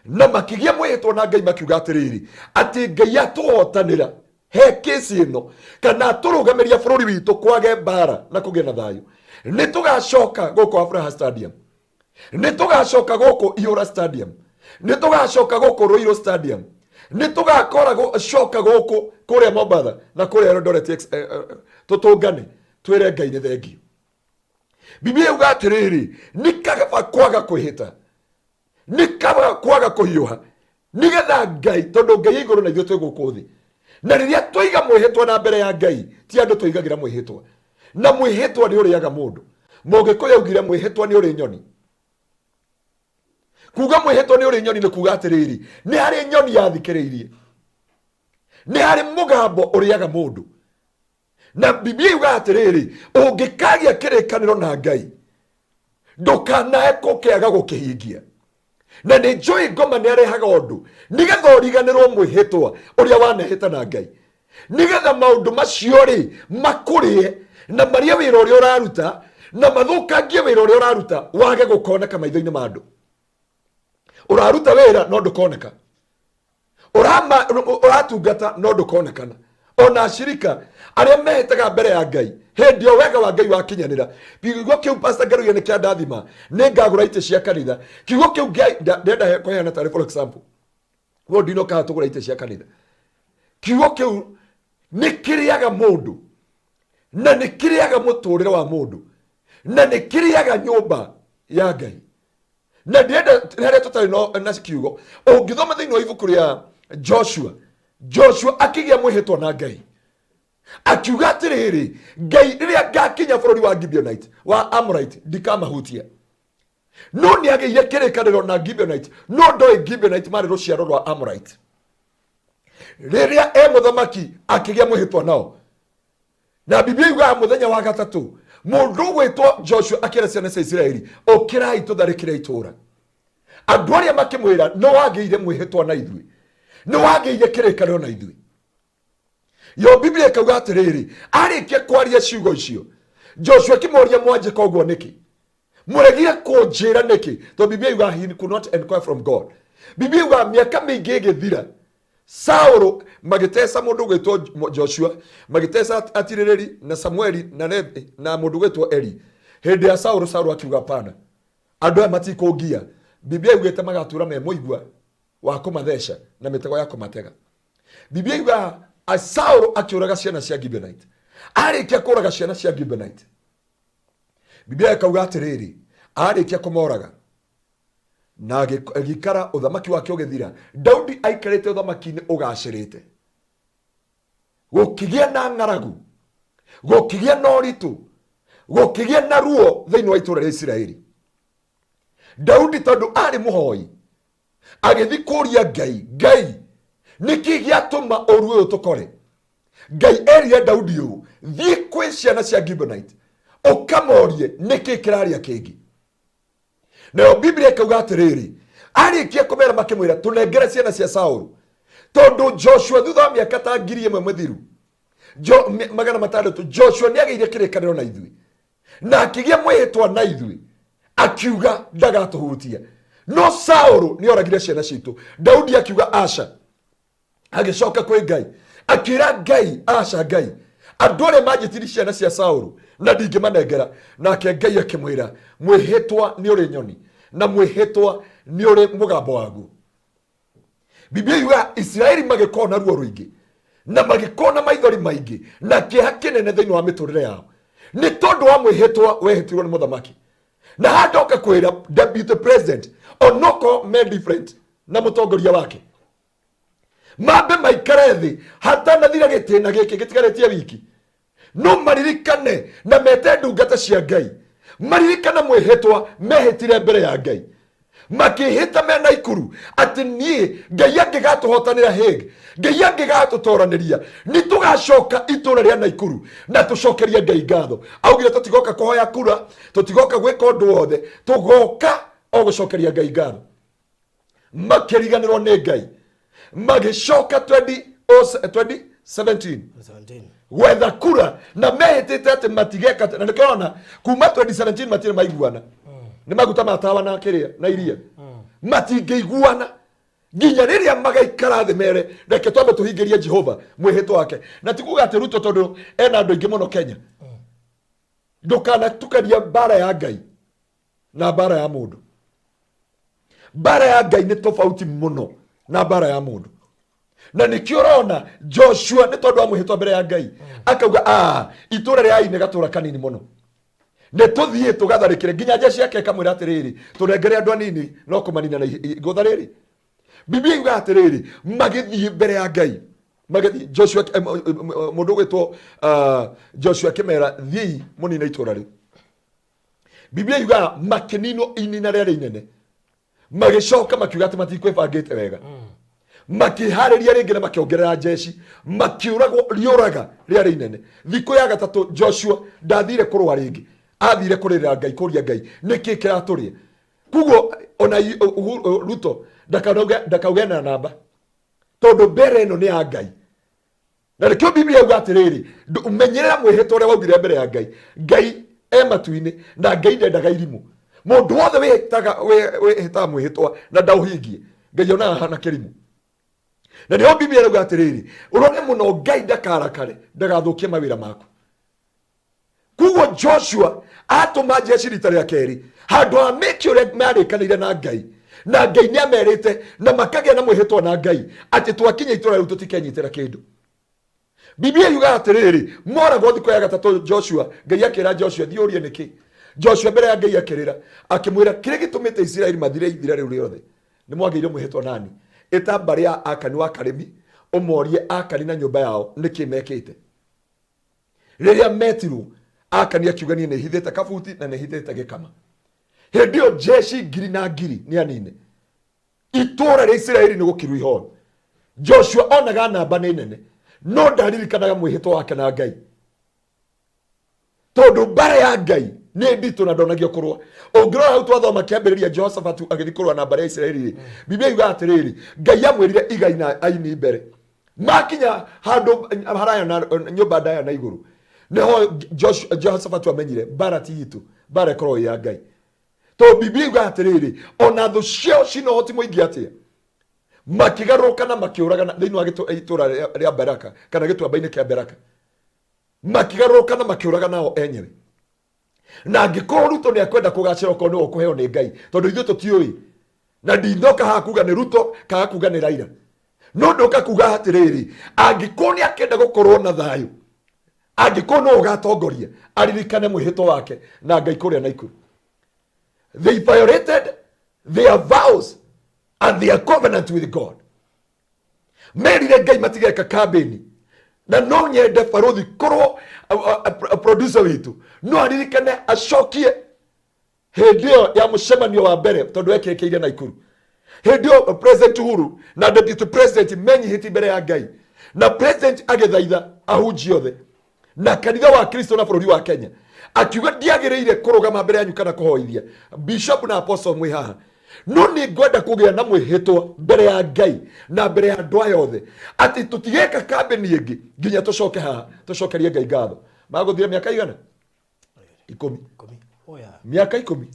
na makĩgĩa mwĩhĩtwa na Ngai makiuga atĩrĩrĩ, atĩ Ngai atũhotanĩra he kesi ĩno kana atũrũgamĩria bũrũri witũ kwage mbara na kũgĩe na thayũ, nĩ tũgacoka gũkũ Afraha Stadium, nĩ tũgacoka gũkũ Ihũra Stadium, nĩ tũgacoka gũkũ Ruiru Stadium, nĩ tũgakora coka gũkũ kũrĩa Mombatha na kũrĩa Eldoret, tũtũngane twĩre Ngai nĩ thengiũ. Biblia yuga atĩrĩrĩ, nĩ kaba kwaga kwĩhĩta, nĩ kaba kwaga kũhiũha, nĩgetha Ngai, tondũ Ngai e igũrũ na ithuĩ twĩ gũkũ thĩ. Na rĩrĩa twaiga mwĩhĩtwa na mbere ya Ngai, ti andũ tũigagĩra mwĩhĩtwa. Na mwĩhĩtwa nĩ ũrĩaga mũndũ. Mũgĩkũyũ augire mwĩhĩtwa nĩ ũrĩ nyoni. Kuga mwĩhĩtwa nĩ ũrĩ nyoni nĩ kuga atĩrĩrĩ, nĩ harĩ nyoni yathikĩrĩirie, nĩ harĩ mũgambo ũrĩaga mũndũ. Na Biblia yugaga atĩrĩrĩ, ũngĩkagĩa kĩrĩkanĩro na Ngai, ndũkanae kũkĩaga gũkĩhingia. Na nĩ njũĩ ngoma nĩ arehaga ũndũ nĩgetha ũriganĩrwo mwĩhĩtwa ũrĩa wanehĩta na Ngai, nĩgetha maũndũ macio rĩ makũrĩe na marĩe wĩra ũrĩa ũraruta na mathũkangie wĩra ũrĩa ũraruta, wage gũkoneka maitho-inĩ ma andũ. Ũraruta wĩra no ndũkoneka, ũratungata no ndũkonekana. Ona ashirika arĩa mehĩtaga mbere ya Ngai hĩndĩ ĩyo wega wa Ngai wakinyanĩra. Kiugo kĩu Pastor Ngaruiya nĩ kĩandathima, nĩ ngagũra itĩ cia kanitha. Kiugo kĩu ndĩrenda kũheana tarĩ for example, we ndinoka tũgũra itĩ cia kanitha. Kiugo kĩu nĩ kĩrĩaga mũndũ, na nĩ kĩrĩaga mũtũrĩre wa mũndũ, na nĩ kĩrĩaga nyũmba ya Ngai. Na ndĩrenda harĩa tũtarĩ na kiugo, ũngĩthoma thĩinĩ wa ibuku rĩa Joshua, Joshua akĩgĩa mwĩhĩtwa na Ngai, akiuga atĩrĩrĩ, Ngai, rĩrĩa ngakinya bũrũri wa Gibeonite, wa Amorite, ndikamahutia. No nĩ agĩire kĩrĩkanĩro na Gibeonite, no ndoĩ Gibeonite marĩ rũciaro rwa Amorite. Rĩrĩa e mũthamaki akĩgĩa mwĩhĩtwa nao, na Biblia yugaga mũthenya wa gatatũ mũndũ ũgwĩtwo Joshua akĩra ciana cia Isiraeli, ũkĩrai tũtharĩkĩre itũũra. Andũ arĩa makĩmwĩra, nĩ wagĩire mwĩhĩtwa na ithuĩ, nĩ wagĩire kĩrĩkanĩro na ithuĩ. Yo Biblia ĩkauga atĩrĩrĩ, arĩkia kwaria ciugo icio, Joshua akĩmoria, mwanjĩka ũguo nĩkĩ? Mũregire kũnjĩra nĩkĩ? Tondũ Biblia yugaga he could not inquire from God. Biblia yugaga mĩaka mĩingĩ ĩgĩthira, Saũlũ magĩteca mũndũ ũgwĩtwo Joshua, magĩteca atirĩrĩri na Samueli na Levi na mũndũ ũgwĩtwo Eli. Hĩndĩ ya Saũlũ, Saũlũ akiuga hapana, andũ aya matikũngia. Biblia yugĩte magatura me mũigua wa kũmatheca na mĩtego ya kũmatega. Biblia yugaga Saũlũ akĩũraga ciana cia Gibeonite. Arĩkia kũraga ciana cia Gibeonite, Biblia ĩkauga atĩrĩrĩ, arĩkia kũmoraga na agĩikara, ũthamaki wake ũgĩthira. Daudi aikarĩte ũthamaki-inĩ ũgacĩrĩte, gũkĩgĩa na ng'aragu, gũkĩgĩa na ũritũ, gũkĩgĩa na ruo thĩinĩ wa itũũra rĩa Isiraeli. Daudi tondũ arĩ mũhoi, agĩthiĩ kũria Ngai, Ngai, nĩkĩ gĩatũma ũru ũyũ tũkore? Ngai erire Daudi ũũ, thiĩ kwĩ ciana cia Gibeonite ũkamorie nĩkĩ kĩraria kĩngĩ. Nayo Biblia ĩkauga atĩrĩrĩ, arĩkia kũmera makĩmwĩra, tũnengere ciana cia Saũlũ. Tondũ Joshua thutha wa mĩaka ta ngiri ĩmwe mĩthiru, 600, Joshua nĩ agĩire kĩrĩkanĩro na ithuĩ na akĩgĩa mwĩhĩtwa na ithuĩ, akiuga ndagatũhutia. No Saũlũ nĩ oragire ciana citũ. Daudi akiuga aca, agĩcoka kwĩ Ngai akĩra Ngai, aca Ngai, andũ arĩa manjĩtiri ciana cia Saũlũ na ndingĩmanengera. Nake Ngai akĩmwĩra, mwĩhĩtwa nĩ ũrĩ nyoni na mwĩhĩtwa nĩ ũrĩ mũgambo waguo. Biblia yugaga Isiraeli magĩkorwo na ruo rũingĩ na magĩkorwo na maithori maingĩ na kĩeha kĩnene thĩinĩ wa mĩtũrĩre yao nĩ tondũ wa mwĩhĩtwa wehĩtirwo nĩ mũthamaki. Na handoka kwĩra deputy president onoko me different na mũtongoria wake, mambe maikare thĩ hatanathira gĩtĩna gĩkĩ gĩtigarĩtie wiki, no maririkane na mete ndungata cia Ngai, maririkane mwĩhĩtwa mehĩtire mbere ya Ngai, makĩhĩta mena ikuru atĩ niĩ Ngai angĩgatũhotanĩra Hague, Ngai angĩgatũtoranĩria, nĩ tũgacoka itũũra rĩa Naikuru na tũcokerie Ngai ngatho. Augire tũtigoka kũhoya kura, tũtigoka gwĩka ũndũ wothe, tũgoka o gũcokeria Ngai ngatho. Makĩriganĩrwo nĩ Ngai, magĩcoka 2017 17. Gwetha kura na mehĩtĩte atĩ matigeka, na nĩkĩo ũrona kuma 2017 matirĩ maiguana. Nĩ maguta ma tawa na kĩrĩa na iria, matingĩiguana nginya rĩrĩa magaikara thĩ mere reke twambe tũhingĩrie Jehova mwĩhĩtwa wake. Na ti kuga atĩ Ruto tondũ ena andũ aingĩ mũno Kenya. Ndũkanatukania mbara ya Ngai na mbara ya mũndũ. Mbara ya Ngai nĩ tofauti mũno na mbara ya mũndũ. Na nĩkĩo ũrona Joshua nĩ tondũ wa mwĩhĩtwa mbere ya Ngai akauga, itũũra rĩa Ai nĩ gatũũra kanini mũno, nĩ tũthiĩ tũgatharĩkĩre. Nginya jeshi yake ĩkamwĩra atĩrĩrĩ, tũnengere andũ anini no kũmanina na igũtha rĩrĩ. Biblia yugaga atĩrĩrĩ, magĩthiĩ mbere ya Ngai. Magĩthiĩ Joshua, mũndũ ũgwĩtwo Joshua akĩmera, thiĩi mũnine itũũra rĩu. Biblia yugaga makĩninwo inina rĩarĩ inene. Magĩcoka makiuga atĩ matikwĩbangĩte wega, makĩharĩria rĩngĩ na makĩongerera njeci, makĩũragwo rĩũraga rĩarĩ inene. Thikũ ya gatatũ Joshua ndathire kũrũa rĩngĩ, athire kũrĩrĩra Ngai, kũria Ngai nĩkĩ kĩratũrĩa. Koguo ona Ruto ndakauge na namba, tondũ mbere ĩno nĩ ya Ngai. Na nĩkĩo Biblia yuga atĩrĩrĩ, menyerera mwĩhĩtwa ũrĩa waugire mbere ya Ngai. Ngai e matu-inĩ na Ngai ndendaga irimũ. Mũndũ wothe wĩhĩtaga mwĩhĩtwa na ndaũhingie, Ngai onaga ahana kĩrimũ. Na nĩho Biblia ĩrauga atĩrĩrĩ, ũrore mũno Ngai ndakarakare, ndagathũkie mawĩra maku. Koguo Joshua atũma njeci rita rĩa kerĩ handũ ha mĩki ũrĩa marĩkanĩire na Ngai, na Ngai nĩ amerite na makagĩa na mwĩhĩtwa na Ngai atĩ twakinya itũra rĩu tũtikenyitĩra kĩndũ. Biblia yugaga atĩrĩrĩ, moragwo thikũ ya gatatũ Joshua, Ngai akĩra Joshua thiĩ ũrie nĩkĩ. Joshua mbere ya Ngai akĩrĩra akĩmwĩra kĩrĩa gĩtũmĩte Isiraeli mathire ithira rĩu rĩothe nĩ mwagĩire mwĩhĩtwa nani. Ĩta mbarĩ ya Akani wa Karĩmi ũmorie Akani na nyũmba yao nĩkĩ mekĩte. Rĩrĩa metirwo Akani akiuga niĩ nĩhithĩte kabuti na nĩhithĩte gĩkama. Hĩndĩ ĩyo jeshi ngiri na ngiri nĩ anine. Itũũra rĩa Isiraeli nĩ gũkirwo ihoru. Joshua onaga namba nĩ nene, no ndaririkanaga mwĩhĩtwa wake na Ngai, tondũ mbara ya Ngai nĩ nditũ na ndonagio kũrũa. Ũngĩrora hau twathoma kĩambĩrĩria Jehoshafatu agĩthiĩ kũrũa na mbarĩ ya Isiraeli rĩ, Biblia yugaga atĩrĩrĩ, Ngai amwĩrire igai na aini mbere. Makinya handũ haraya na nyũmba ndaya na igũrũ, nĩho Jehoshafatu amenyire mbara ti itũ, mbara ĩkoragwo ĩ ya Ngai. Tondũ Biblia yugaga atĩrĩrĩ, ona thũ ciao cina ũhoti mũingĩ atĩa, makĩgarũrũka na makĩũragana thĩinĩ wa itũũra rĩa Beraka kana gĩtuamba-inĩ kĩa Beraka, makĩgarũrũka na makĩũragana o enyewe. Na angĩkorwo Ruto nĩ akwenda kũgacĩra, okorwo nĩwe ũkũheo nĩ Ngai, tondũ ithuĩ tũtiũĩ, na ndinoka haha kuga nĩ Ruto kana kuga nĩ Raila, no ndoka kuga atĩrĩrĩ, angĩkorwo nĩ akenda gũkorwo na thayũ, angĩkorwo no ũgatongoria, aririkane mwĩhĩtwa wake na Ngai kũrĩa Naikuru. They violated their vows and their covenant with God. Merire Ngai matigeka kambĩni. Na no nyende barothi korwo producer witũ no aririkane acokie hĩndĩ ĩyo ya mũcemanio wa mbere, tondũ ekĩkĩire Naikuru. Hĩndĩ ĩyo President Uhuru na Deputy President menyihĩtie mbere ya Ngai, na President agĩthaitha ahunjia othe na kanitha wa Kristo na bũrũri wa Kenya, akiuga ndiagĩrĩire kũrũgama mbere yanyu kana kũhoithia bishop na apostle mwĩ haha, no nĩ ngwenda kũgĩa na mwĩhĩtwa mbere ya Ngai na mbere ya andũ aya othe atĩ tũtigeka kambĩni ĩngĩ nginya tũcoke haha tũcokerie Ngai ngatho. Magũthire mĩaka igana? 10. 10. Oya. Mĩaka 10.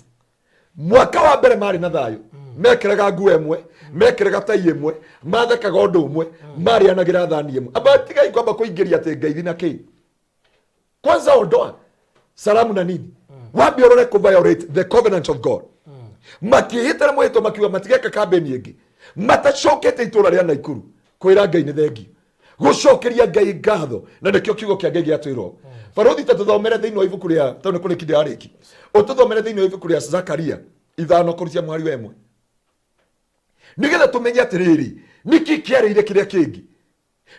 Mwaka wa mbere marĩ na thayũ, mekĩraga nguo ĩmwe, mekĩraga tai ĩmwe, mathekaga ũndũ ũmwe, marĩanagĩra thani ĩmwe. Amba tigai kwamba kũingĩria atĩ ngeithi na kĩ. Kwanza ondoa salamu na nini, wambe ũrore kũ violate the covenant of God. Makĩhĩtana mwĩhĩtwa makiuga matigeka kambĩni ĩngĩ matacokete itũũra rĩa Naikuru kwĩra Ngai nĩ thengiũ, gũcokeria Ngai ngatho. Na nĩkĩo kiugo kĩa Ngai gĩatwĩrwo, barothi ta tũthomere thĩinĩ wa ibuku rĩa, tondũ nĩ kũrĩki ndĩrarĩki, ũtũthomere thĩinĩ wa ibuku rĩa Zakaria 5 kũrutia mũhari wa 1, nĩgetha tũmenye atĩrĩrĩ, nĩkĩ kĩarĩire kĩrĩa kĩngĩ,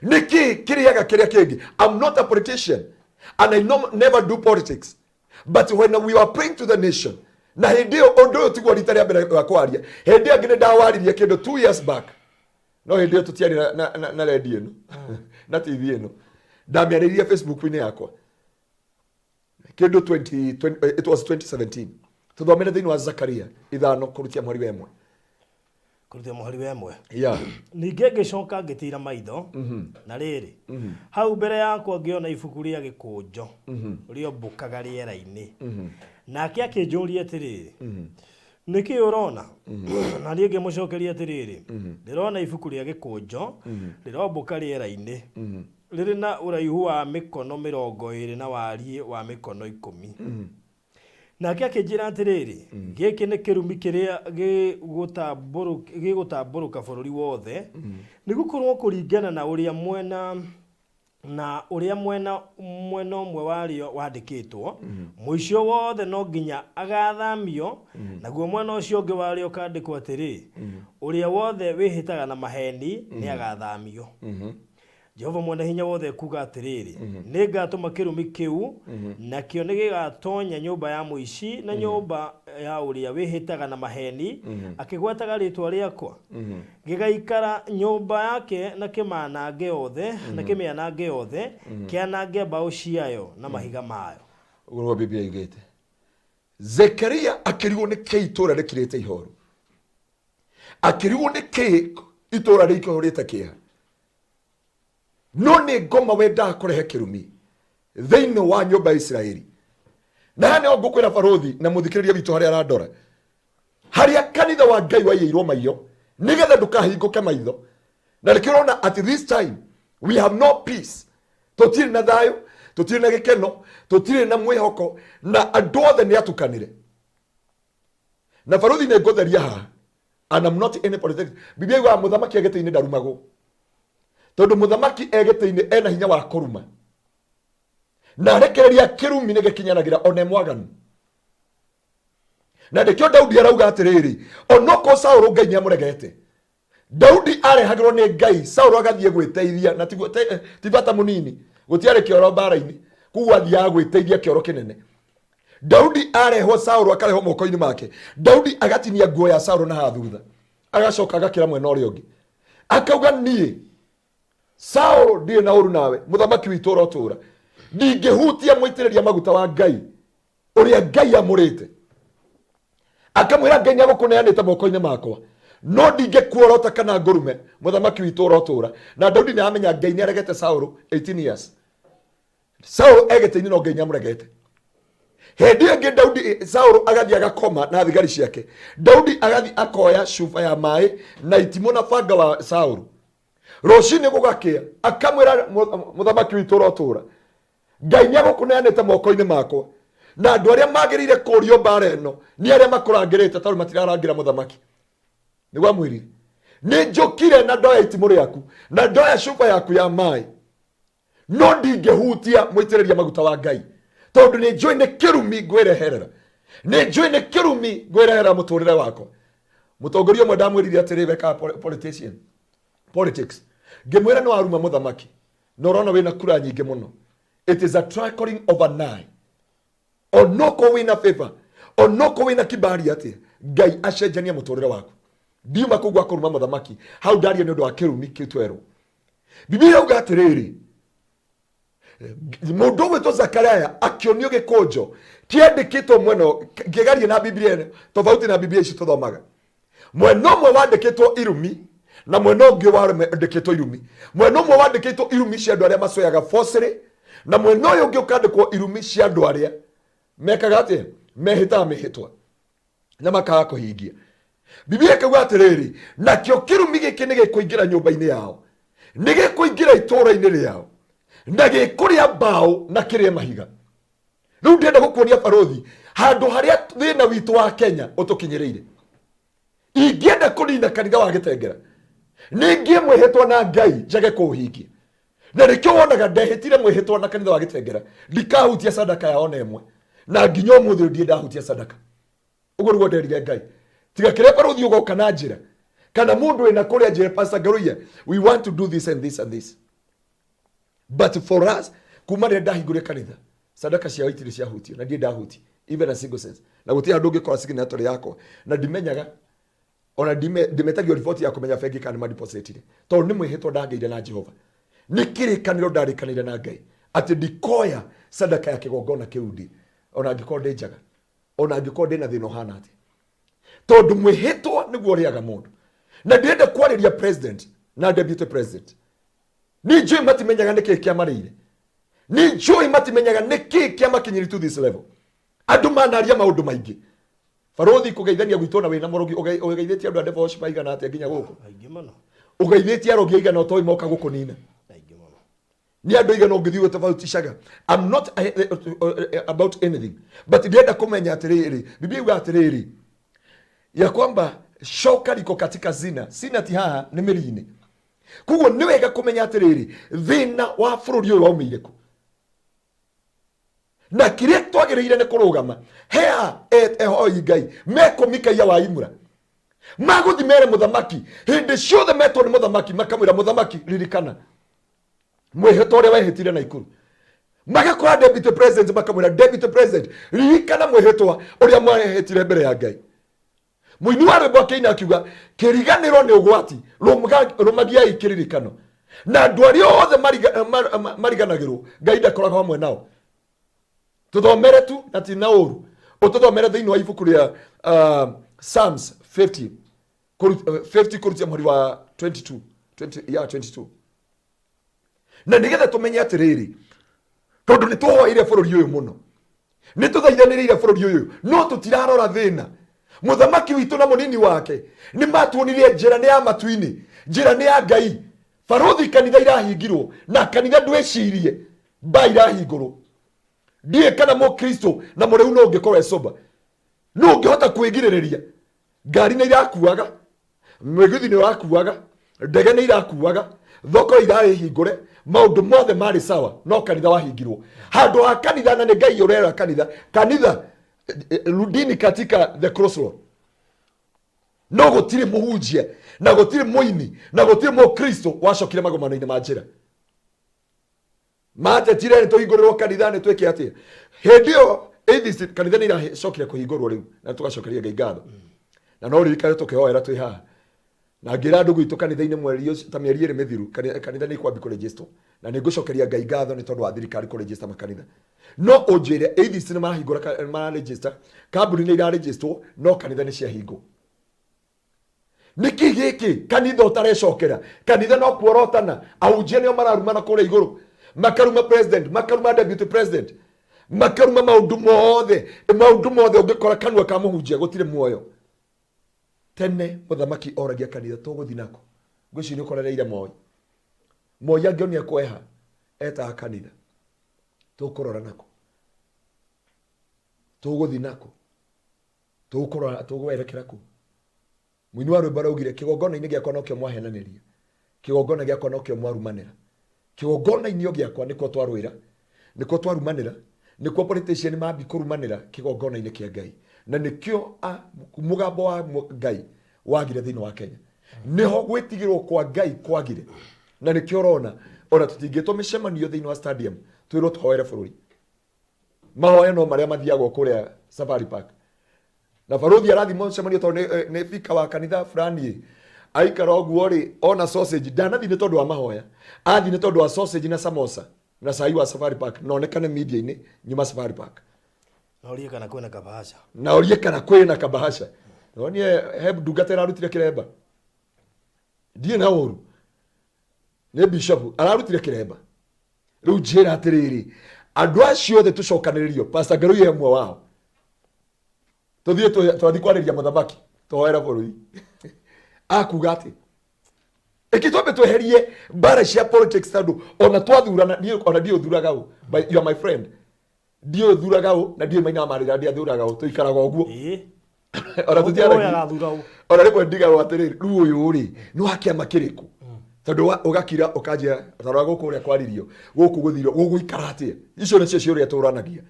nĩkĩ kĩrĩaga kĩrĩa kĩngĩ. I'm not a politician and I never do politics, but when we were praying to the nation, na hĩndĩ ĩyo ũndũ ũyũ tiguo rita rĩa mbere rĩa kwaria, hĩndĩ ĩyo ĩngĩ nĩ ndawaririe kĩndũ 2 years back, no hĩndĩ ĩyo tũtiarĩ na redio ĩno na TV ĩno. Ndamĩarĩirie Facebook-inĩ yakwa kĩndũ 20, it was 2017. Tũthomere thĩinĩ wa Zakaria 5 kũrutia mweri wa 1. Kũrutia mũhari wa 1. Yeah. Ningĩ ngĩcoka ngĩtiira maitho, na rĩrĩ, hau mbere yakwa ngĩona ibuku rĩa gĩkũnjo rĩombũkaga rĩera-inĩ. Nake akĩnjũria atĩrĩrĩ, nĩkĩ ũrona? Na niĩ ngĩmũcokeria atĩrĩrĩ, ndĩrona ibuku rĩa gĩkũnjo rĩrombũka rĩera-inĩ, rĩrĩ na ũraihu wa mĩkono 20 na wariĩ wa mĩkono 10. Nake akĩnjĩra atĩrĩrĩ, gĩkĩ nĩ kĩrumi kĩrĩa gĩgũtambũrũka bũrũri wothe, nĩ gũkorwo kũringana na ũrĩa mwena na ũrĩa mwena mwena ũmwe warĩo wandĩkĩtwo, mũico wothe no nginya agathamio, naguo mwena ũcio ũngĩ warĩo ũkandĩkwo atĩrĩ, ũrĩa wothe wĩhĩtaga na maheni nĩ agathamio. Jehova mwene hinya wothe ekuga atĩrĩrĩ, nĩ ngatũma kĩrumi kĩu, nakĩo nĩ gĩgatonya nyũmba ya mũici na nyũmba ya ũrĩa wĩhĩtaga na maheni akĩgwetaga rĩtwa rĩakwa, gĩgaikara nyũmba yake na kĩmanange othe, na kĩmĩanange othe, kĩanange mbaũ ciayo na mahiga mayo. Ũguo nĩguo Biblia yugĩte. Zekaria akĩrigwo nĩ kĩ itũũra rĩkirĩte ihoru, akĩrigwo nĩ kĩ itũũra rĩihũrĩte kĩeha, no nĩ ngoma wendaga kũrehe kĩrumi thĩinĩ wa nyũmba ya Isiraeli. Na haha nĩho ngũkwĩra barũthi na mũthikĩrĩria witũ harĩa arandora, harĩa kanitha wa Ngai waiyĩirwo maiyo nĩgetha ndũkahingũke maitho. Na nĩkĩo ũrona at this time we have no peace, tũtirĩ na thayũ, tũtirĩ na gĩkeno, tũtirĩ na mwĩhoko, na andũ othe nĩ atukanĩre. Na barũthi nĩ ngũtheria haha, and I'm not any politics. Biblia yugaga mũthamaki e gĩtĩ-inĩ ndarumagwo, tondũ mũthamaki e gĩtĩ-inĩ ena hinya wa kũruma, na arekereria kĩrumi nĩ gĩkinyanagĩra ona e mwaganu. Na nĩkĩo Daudi arauga atĩrĩrĩ, onokorwo Saũlũ Ngai nĩamũregete, Daudi arehagĩrwo nĩ Ngai, Saũlũ agathiĩ gwĩteithia, na ti bata mũnini, gũtiarĩ kĩoro mbara-inĩ, koguo athiaga gwĩteithia kĩoro kĩnene. Daudi arehwo, Saũlũ akarehwo moko-inĩ make, Daudi agatinia nguo ya Saũlũ na haha thutha, agacoka agakĩra mwena ũrĩa ũngĩ, akauga niĩ Saũlũ ndirĩ na ũru nawe, mũthamaki witũ ũrotũra, ndingĩhutia mũitĩrĩria maguta wa Ngai ũrĩa Ngai amũrĩte. Akamwĩra Ngai nĩagũkũneanĩte moko-inĩ makwa, no ndingĩkuorota kana ngũrume, mũthamaki witũ ũrotũra. Na Daudi nĩaramenya Ngai nĩaregete Saũlũ 18 years. Saũlũ e gĩtĩ-inĩ no Ngai nĩamũregete. Hĩndĩ ĩyo ĩngĩ Daudi, Saũlũ agathiĩ agakoma na thigari ciake. Daudi agathiĩ akoya cuba ya maĩ na itimũ na banga wa Saũlũ. Rũcinĩ gũgakĩa, akamwĩra mũthamaki witũ ũrotũra, Ngai nĩagũkũneanĩte moko-inĩ makwa, na andũ arĩa magĩrĩire kũũrio mbara ĩno nĩ arĩa makũrangĩrĩte, tondũ matirarangĩra mũthamaki. Nĩguo amwĩrire, nĩ njũkire na ndoya itimũ rĩaku na ndoya cuba yaku ya maĩ, no ndingĩhutia mũitĩrĩria maguta wa Ngai, tondũ nĩ njũĩ nĩ kĩrumi ngwĩreherera, nĩ njũĩ nĩ kĩrumi ngwĩreherera mũtũrĩre wakwa. Mũtongoria ũmwe ndamwĩrire atĩrĩ, wekaga politician politics, ngĩmwĩra nĩ waruma mũthamaki na ũrona wĩna kura nyingĩ mũno. It is a trickling of an eye. Onokorwo wĩna favor, onokorwo wĩna kibali atĩa, Ngai acenjania mũtũrĩre waku. Ndiuma kũu gwa kũruma mũthamaki, hau ndaria nĩ ũndũ wa kĩrumi kĩu twerwo. Biblia yauga atĩrĩrĩ, mũndũ ũgwĩtwo Zakaria akĩonio gĩkũnjo kĩandĩkĩtwo mwena, ngĩgeria na Biblia ĩno tofauti na Biblia ici tũthomaga, mwena ũmwe wandĩkĩtwo irumi na mwena ũngĩ wandĩkĩtwo irumi. Mwena ũmwe wandĩkĩtwo irumi cia andũ arĩa macoyaga bocĩrĩ, na mwena ũyũ ũngĩ ũkandĩkwo irumi cia andũ arĩa mekaga atĩa, mehĩtaga mĩhĩtwa na makaga kũhingia. Biblia ĩkauga atĩrĩrĩ, nakĩo kĩrumi gĩkĩ nĩ gĩkũingĩra nyũmba-inĩ yao, nĩ gĩkũingĩra itũũra-inĩ rĩao, na gĩkũrĩa mbaũ na kĩrĩe mahiga. Rĩu ndĩrenda gũkuonia barũthi handũ harĩa thĩna witũ wa Kenya ũtũkinyĩrĩire. Ingĩenda kũnina kanitha wa Gĩtengera, ningĩ mwĩhĩtwa na Ngai njage kũũhingia. Na nĩkĩo wonaga ndehĩtire mwĩhĩtwa na kanitha wa Gĩtengera ndikahutia sadaka yao na ĩmwe, na nginya ũmũthĩ ũyũ ndirĩ ndahutia sadaka. Ũguo nĩguo nderire Ngai, tiga kĩrĩa barũthi ũgoka na njĩra kana mũndũ wĩna kũrĩa njĩra, Pastor Ngaruiya, we want to do this and this and this, but for us kuma rĩrĩa ndahingũrire kanitha sadaka ciao itirĩ ciahutio, na ndirĩ ndahutia even a single cent, na gũtirĩ handũ ũngĩkora signatory yakwa, na ndimenyaga ona ndimetagio riboti ya kũmenya bengi kana nĩmadepositire, tondũ nĩ mwĩhĩtwa ndangĩire na Jehova, nĩ kĩrĩkanĩro ndarĩkanĩire na Ngai atĩ ndikoya sadaka ya kĩgongona kĩu ndĩ ona angĩkorwo ndĩ njaga, ona angĩkorwo ndĩ na thĩna ũhana atĩa, tondũ mwĩhĩtwa nĩguo ũrĩaga mũndũ. Na ndĩrenda kwarĩria president na deputy president, nĩ njũĩ matimenyaga nĩkĩ kĩamarĩire, nĩ njũĩ matimenyaga nĩkĩ kĩamakinyĩri to this level. Andũ manaria maũndũ maingĩ. Barũthi, kũgeithania gwitũ na wĩna mũrogi, ũgeithĩtie andũ a devil worship aigana atĩa nginya gũkũ? Aingĩ mũno. Ũgeithĩtie arogi aigana ũtoĩ moka gũkũnina? Aingĩ mũno. Nĩ andũ aigana ũngĩthiĩ ũgĩtofautishaga? I'm not about anything, but ndĩrenda kũmenya atĩrĩrĩ, Biblia yugaga atĩrĩrĩ ya kwamba shoka liko katika zina, sina ti haha nĩ mĩri-inĩ. Koguo nĩ wega kũmenya atĩrĩrĩ, thĩna wa bũrũri ũyũ waumĩire kũ, na kĩrĩa twagĩrĩire nĩ kũrũgama. Hea ehoi Ngai mekũmikaia wa imura magũthi mere mũthamaki, hĩndĩ ciothe metwo nĩ mũthamaki makamwĩra mũthamaki ririkana. Mwĩhĩtwa ũrĩa wehĩtire Naikuru. Magakora deputy president, makamwĩra, "Deputy president, ririkana mwĩhĩtwa ũrĩa mwehĩtire mbere ya Ngai." Mũini wa rwĩmbo akĩina akiuga, "Kĩriganĩro nĩ ũgwati, rũmagiai kĩririkano." Na andũ arĩa othe mariganagĩrwo, Ngai ndakoragwo hamwe nao. Tũthomere tu na ti na ũru, ũtũthomere thĩinĩ wa ibuku rĩa Psalms 50 50 kũrutia mũhari wa 22, 20, yeah, 22. Na nĩgetha tũmenye atĩrĩrĩ, tondũ nĩ tũhoeire bũrũri ũyũ mũno, nĩ tũthaithanĩrĩire bũrũri ũyũ, no tũtirarora thĩna. Mũthamaki witũ na mũnini wake nĩ matuonirie njĩra nĩ ya matu-inĩ, njĩra nĩ ya Ngai. Barũthi, kanitha irahingirwo na kanitha ndwĩcirie mba irahingũrwo. Ndiũĩ kana mũkristo na mũrĩu no ũngĩkorwo ecoba no ũngĩhota kwĩgirĩrĩria. Ngari nĩ irakuaga, mĩgithi nĩ ĩrakuaga, ndege nĩ irakuaga, thoko irarĩ hingũre, maũndũ mothe marĩ sawa, no kanitha wahingirwo. Handũ ha kanitha, na nĩ Ngai ũrera kanitha, kanitha rudini katika the crossroad, no gũtirĩ mũhunjia na gũtirĩ mũini na gũtirĩ mũkristo wacokire magomano-inĩ ma njĩra. Matetire nĩ tũhingũrĩrwo kanitha, nĩ twĩke atĩa. Hĩndĩ ĩyo atheist, kanitha nĩ iracokire kũhingũrwo rĩu, na tũgacokeria Ngai ngatho. Na no ririkane tũkĩhoera twĩ haha na ngĩra andũ gwitũ kanitha-inĩ mweri ũcio, ta mĩeri 2 mĩthiru, kanitha nĩ ikwambi kũregister, na nĩ ngũcokeria Ngai ngatho nĩ tondũ wa thirikari kũregister makanitha. No ũnjĩre atheist nĩ marahingũra mararegister, kambuni nĩ iraregisterwo, no kanitha nĩ ciahingwo. Nĩkĩ gĩkĩ kanitha ũtarecokera? Kanitha no kuorotana, ahunjia nĩo mararumana kũrĩa igũrũ, makaruma president, makaruma deputy president, makaruma maũndũ mothe, maũndũ mothe. Ũngĩkora kanua ka mũhunjia gũtirĩ muoyo. Tene mũthamaki oragia kanitha, "Tũgũthi nako?" Ngwĩciria nĩ ũkorereire Moi. Moi angĩonia kweha etaga kanitha, "Tũkũrora nako? Tũgũthi nako? Tũgũkũrora tũgwerekera kũ?" Mũini wa rwĩmbo araugire, "Kĩgongona-inĩ gĩakwa nokĩo mwahenanĩria, kĩgongona gĩakwa nokĩo mwarumanĩra." Kĩgongona-inĩ o gĩakwa nĩkuo twarũĩra, nĩkuo twarumanĩra, nĩkuo politician mambi kũrumanĩra kĩgongona-inĩ kĩa Ngai, na nĩkĩo mũgambo wa Ngai wagire thĩinĩ wa Kenya. Nĩho gwĩtigĩrwo kwa Ngai kwagire, na nĩkĩo ũrona ona tũtingĩtwo mĩcemanio thĩinĩ wa stadium twĩrwo tũhoere bũrũri. Mahoya no marĩa mathiagwo kũrĩa Safari Park, na barũthi arathiĩ mũcemanio tondũ nĩ bika wa kanitha fulani. Aikara ũguo rĩ, ona sausage ndanathiĩ nĩ tondũ wa mahoya, athiĩ nĩ tondũ wa sausage na samosa na cai wa Safari Park, na onekane media-inĩ nyuma Safari Park. Na ũrie kana kwĩna kabahasha. Na ũrie kana kwĩna kabahasha. Nonie he ndungata ĩrarutire kĩremba, ndiĩ na ũru, nĩ bishop ararutire kĩremba. Rĩu njĩra atĩrĩrĩ, andũ acio othe tũcokanĩrĩrio, Pastor Ngarũiya ũmwe wao, tũthiĩ twathiĩ kwarĩria mũthamaki tũhoere bũrũri, akuga atĩ ĩkĩ twambe tweherie mbara cia politics, tondũ ona twathurana niĩ ona ndiũ thuraga ũ. But you are my friend, ndiũ thuraga ũ na ndiũ maina marĩra ndiathuraga ũ, tũikaraga ũguo. Ona Ũyũ tũtiaragia. Agathura ũ? Ona rĩmwe ndigagwo atĩrĩrĩ, rĩu ũyũ rĩ nĩ wa kĩama kĩrĩkũ? Tondũ ũgakira ũkanjia tarora gũkũ ũrĩa kwaririo, gũkũ gũthiro gũgũikara atĩa? Icio nĩcio ciũria tũranagia.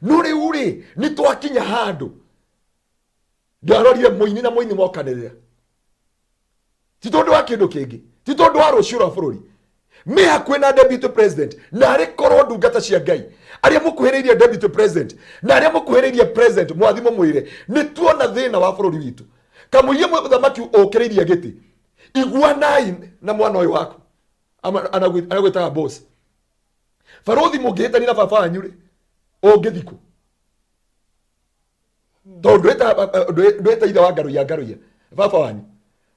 No rĩu rĩ, nĩ twakinya handũ ndarorire mũini na mũini mokanĩrĩra, ti tondũ wa kĩndũ kĩngĩ, ti tondũ wa rũciũ rwa bũrũri. Mĩ hakuhĩ na deputy president, na arĩ korwo ndungata cia Ngai arĩa mũkuhĩrĩirie deputy president na arĩa mũkuhĩrĩirie president, mwathimo mwĩre nĩ tuona thĩna wa bũrũri witũ. Kamũiye mũthamaki ũkĩrĩirie gĩtĩ, iguanai na mwana ũyũ waku. Anagwĩtaga boss. Barũthi, mũngĩhĩtania na baba wanyu rĩ, ũngĩthikũ tondũ ndwĩta ithe wa Ngaruiya, Ngaruiya baba wanyu,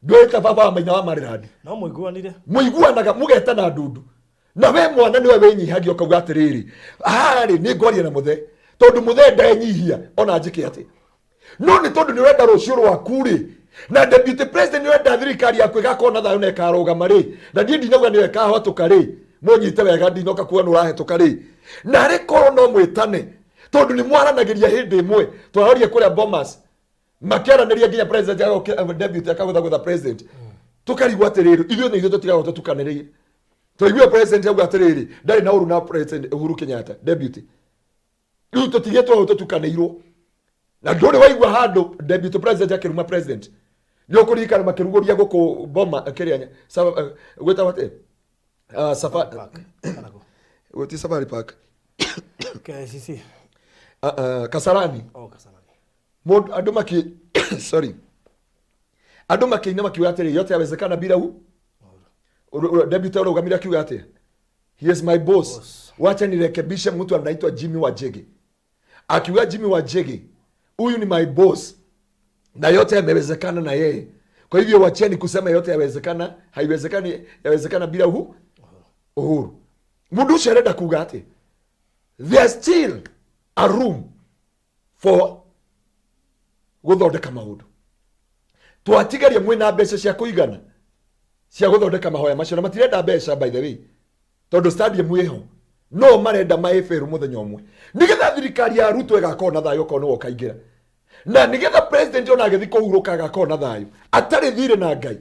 ndwĩta baba wa maina wa Marĩrandi. No mũiguanire. Mũiguanaga mũgetana ndundu, na we mwana nĩwe wĩnyihagia ũkauga atĩrĩrĩ, harĩ nĩ ngwaria na mũthee, tondũ mũthee ndenyihia ona njĩke atĩ. No nĩ tondũ nĩ ũrenda rũciũ rwaku rĩ, na deputy president nĩ ũrenda thirikari yaku ĩgakorwo na thayũ na ĩkarũgama rĩ, na niĩ ndinauga nĩyo ĩkahotũka rĩ, mũnyite wega, ndinoka kuga nĩ ũrahĩtũka rĩ. Na arĩ korwo no mwĩtane, tondũ nĩ mwaranagĩria hĩndĩ ĩmwe. Twarorie kũrĩa Bomas makĩaranĩria nginya president deputy akagũthagũtha president, tũkarigwo atĩrĩrĩ, ithuĩ nĩ ithuĩ tũtigagwo tũtukanĩrĩire. Twaiguire president auga atĩrĩrĩ, ndarĩ na ũru na President Uhuru Kenyatta, deputy. Rĩu tũtigĩtwo hau tũtukanĩirwo, na ndũrĩ waigua handũ deputy president akĩruma president. Nĩ ũkũririkana makĩrugũria gũkũ Boma kĩrĩa gwĩtagwo atĩa? Safari Park. Kana kũ? Gũti Safari Park. KICC. Kasarani. Oh, Kasarani. Mũndũ andũ maki sorry andũ makĩina makiuga atĩrĩ, yote yawezekana bila u deputy arũgamire akiuga atĩa, "He is my boss, Boss. Wacha nirekebishe mtu anaitwa Jimmy Wanjigi." Akiuga Jimmy Wanjigi, huyu ni my boss na yote yamewezekana na yeye, kwa hivyo wacheni kusema yote yawezekana, haiwezekani, yawezekana bila Uhuru. Mundu ucio arenda kuga ati there's still a room for guthondeka maundu. Twatigaria mwina mbeca cia kuigana cia guthondeka mahoya macio, na matirenda mbeca, by the way, tondu stadium ĩho, no marenda maĩbĩrũ mũthenya ũmwe nigetha thirikari ya Ruto ĩgakorwo na thayũ okorwo nĩwe ũkaingĩra, na nigetha president ona agĩthiĩ kũhurũka agakorwo na thayũ atarĩ thirĩ na Ngai.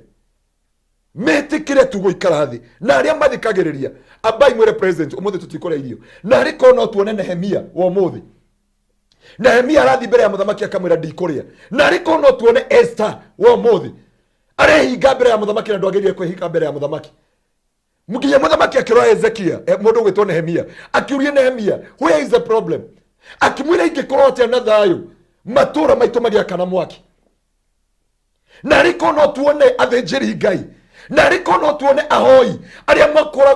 Metĩkĩre tu gũikara thĩ na arĩa mathikagĩrĩria, ambai mwĩre president ũmũthĩ tũtikũrĩa irio, na arĩ korwo no tuone Nehemia wa ũmũthĩ. Nehemia arathiĩ mbere ya mũthamaki akamwĩra ndikũrĩa, na arĩ korwo no tuone Esther wa ũmũthĩ arehinga mbere ya mũthamaki na ndwagĩrĩire kwĩhinga mbere ya mũthamaki, nginya mũthamaki akĩrora Hezekia, mũndũ ũgwĩtwo Nehemia, akiuria Nehemia, "Where is the problem?" Akĩmwĩra, ingĩkorwo atĩa na thayũ matũũra maitũ magĩakana mwaki? Na arĩ korwo no tuone athĩnjĩri Ngai, na arĩ korwo no tuone ahoi arĩa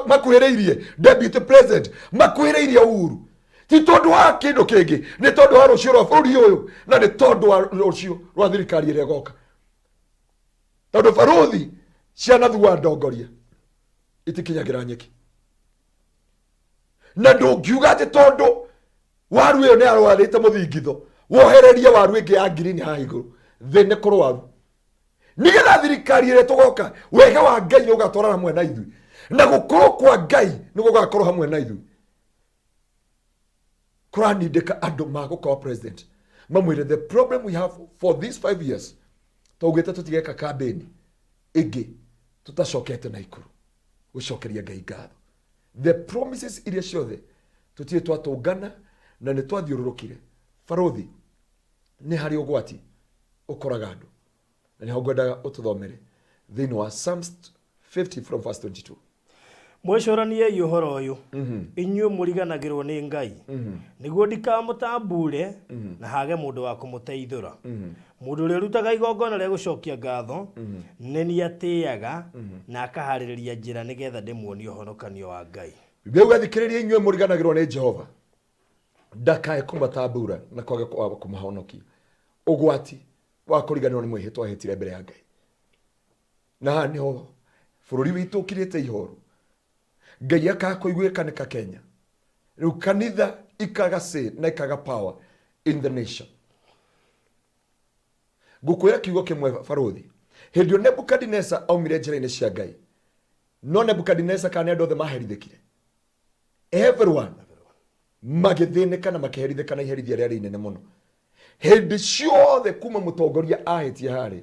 makuhĩrĩirie deputy president, makuhĩrĩirie Uhuru, ti tondũ wa kĩndũ kĩngĩ, nĩ tondũ wa rũciũ rwa bũrũri ũyũ na nĩ tondũ wa rũciũ rwa thirikari ĩrĩa ĩgoka, tondũ barũthi ciana thua ndongoria itikinyagĩra nyeki, na ndũngiuga atĩ tondũ waru ĩyo nĩ arwarĩte mũthingitho wohererie waru ĩngĩ ya ngirini haha igũrũ. Thĩ nĩ kũrwaru. Nĩgetha thirikari ĩrĩa tũgoka, wega wa Ngai nĩ ũgatwarana hamwe na ithuĩ, na gũkorwo kwa Ngai nĩ gũgakorwo hamwe na ithuĩ. Kũranindĩka andũ magũkorwo president mamwĩre, the problem we have for these 5 years, twaugĩte tũtigeka campaign ĩngĩ tũtacokete na ikuru gũcokeria Ngai ngatho. The promises iria ciothe tũtirĩ twatũngana na nĩ twathiũrũrũkire. Barũthi, nĩ harĩ ũgwati ũkoraga andũ, na nĩho ngwendaga ũtũthomere thĩinĩ wa Psalms 50 from verse 22. Mwĩcũraniei ũhoro ũyũ, inyuĩ mũriganagĩrwo nĩ Ngai, nĩguo ndikamũtambure na hage mũndũ wa kũmũteithũra. Mũndũ ũrĩa ũrutaga igongona rĩa gũcokia ngatho nĩ niĩ atĩaga, na akaharĩrĩria njĩra nĩgetha ndĩmuonie ũhonokanio wa Ngai. Biblia ugathikĩrĩria, inyuĩ mũriganagĩrwo nĩ Jehova, ndakae kũmatambura na kwage kũmahonokia. Ũgwati wa kũriganĩrwo nĩ mwĩhĩtwa ahĩtire mbere ya Ngai, na haha nĩho bũrũri witũ ũkirĩte ihoru. Ngai akaga kũiguĩkanĩka Kenya. Rĩu kanitha ikaga say na ikaga power in the nation. Ngũkwĩra kiugo kĩmwe, barũthi, hĩndĩ ĩyo Nebukadineza aumire njĩra-inĩ cia Ngai, no Nebukadineza kana nĩ andũ othe maherithĩkire? Everyone magĩthĩnĩka na makĩherithĩka na iherithia rĩarĩ inene mũno. Hĩndĩ ciothe kuma mũtongoria ahĩtia harĩ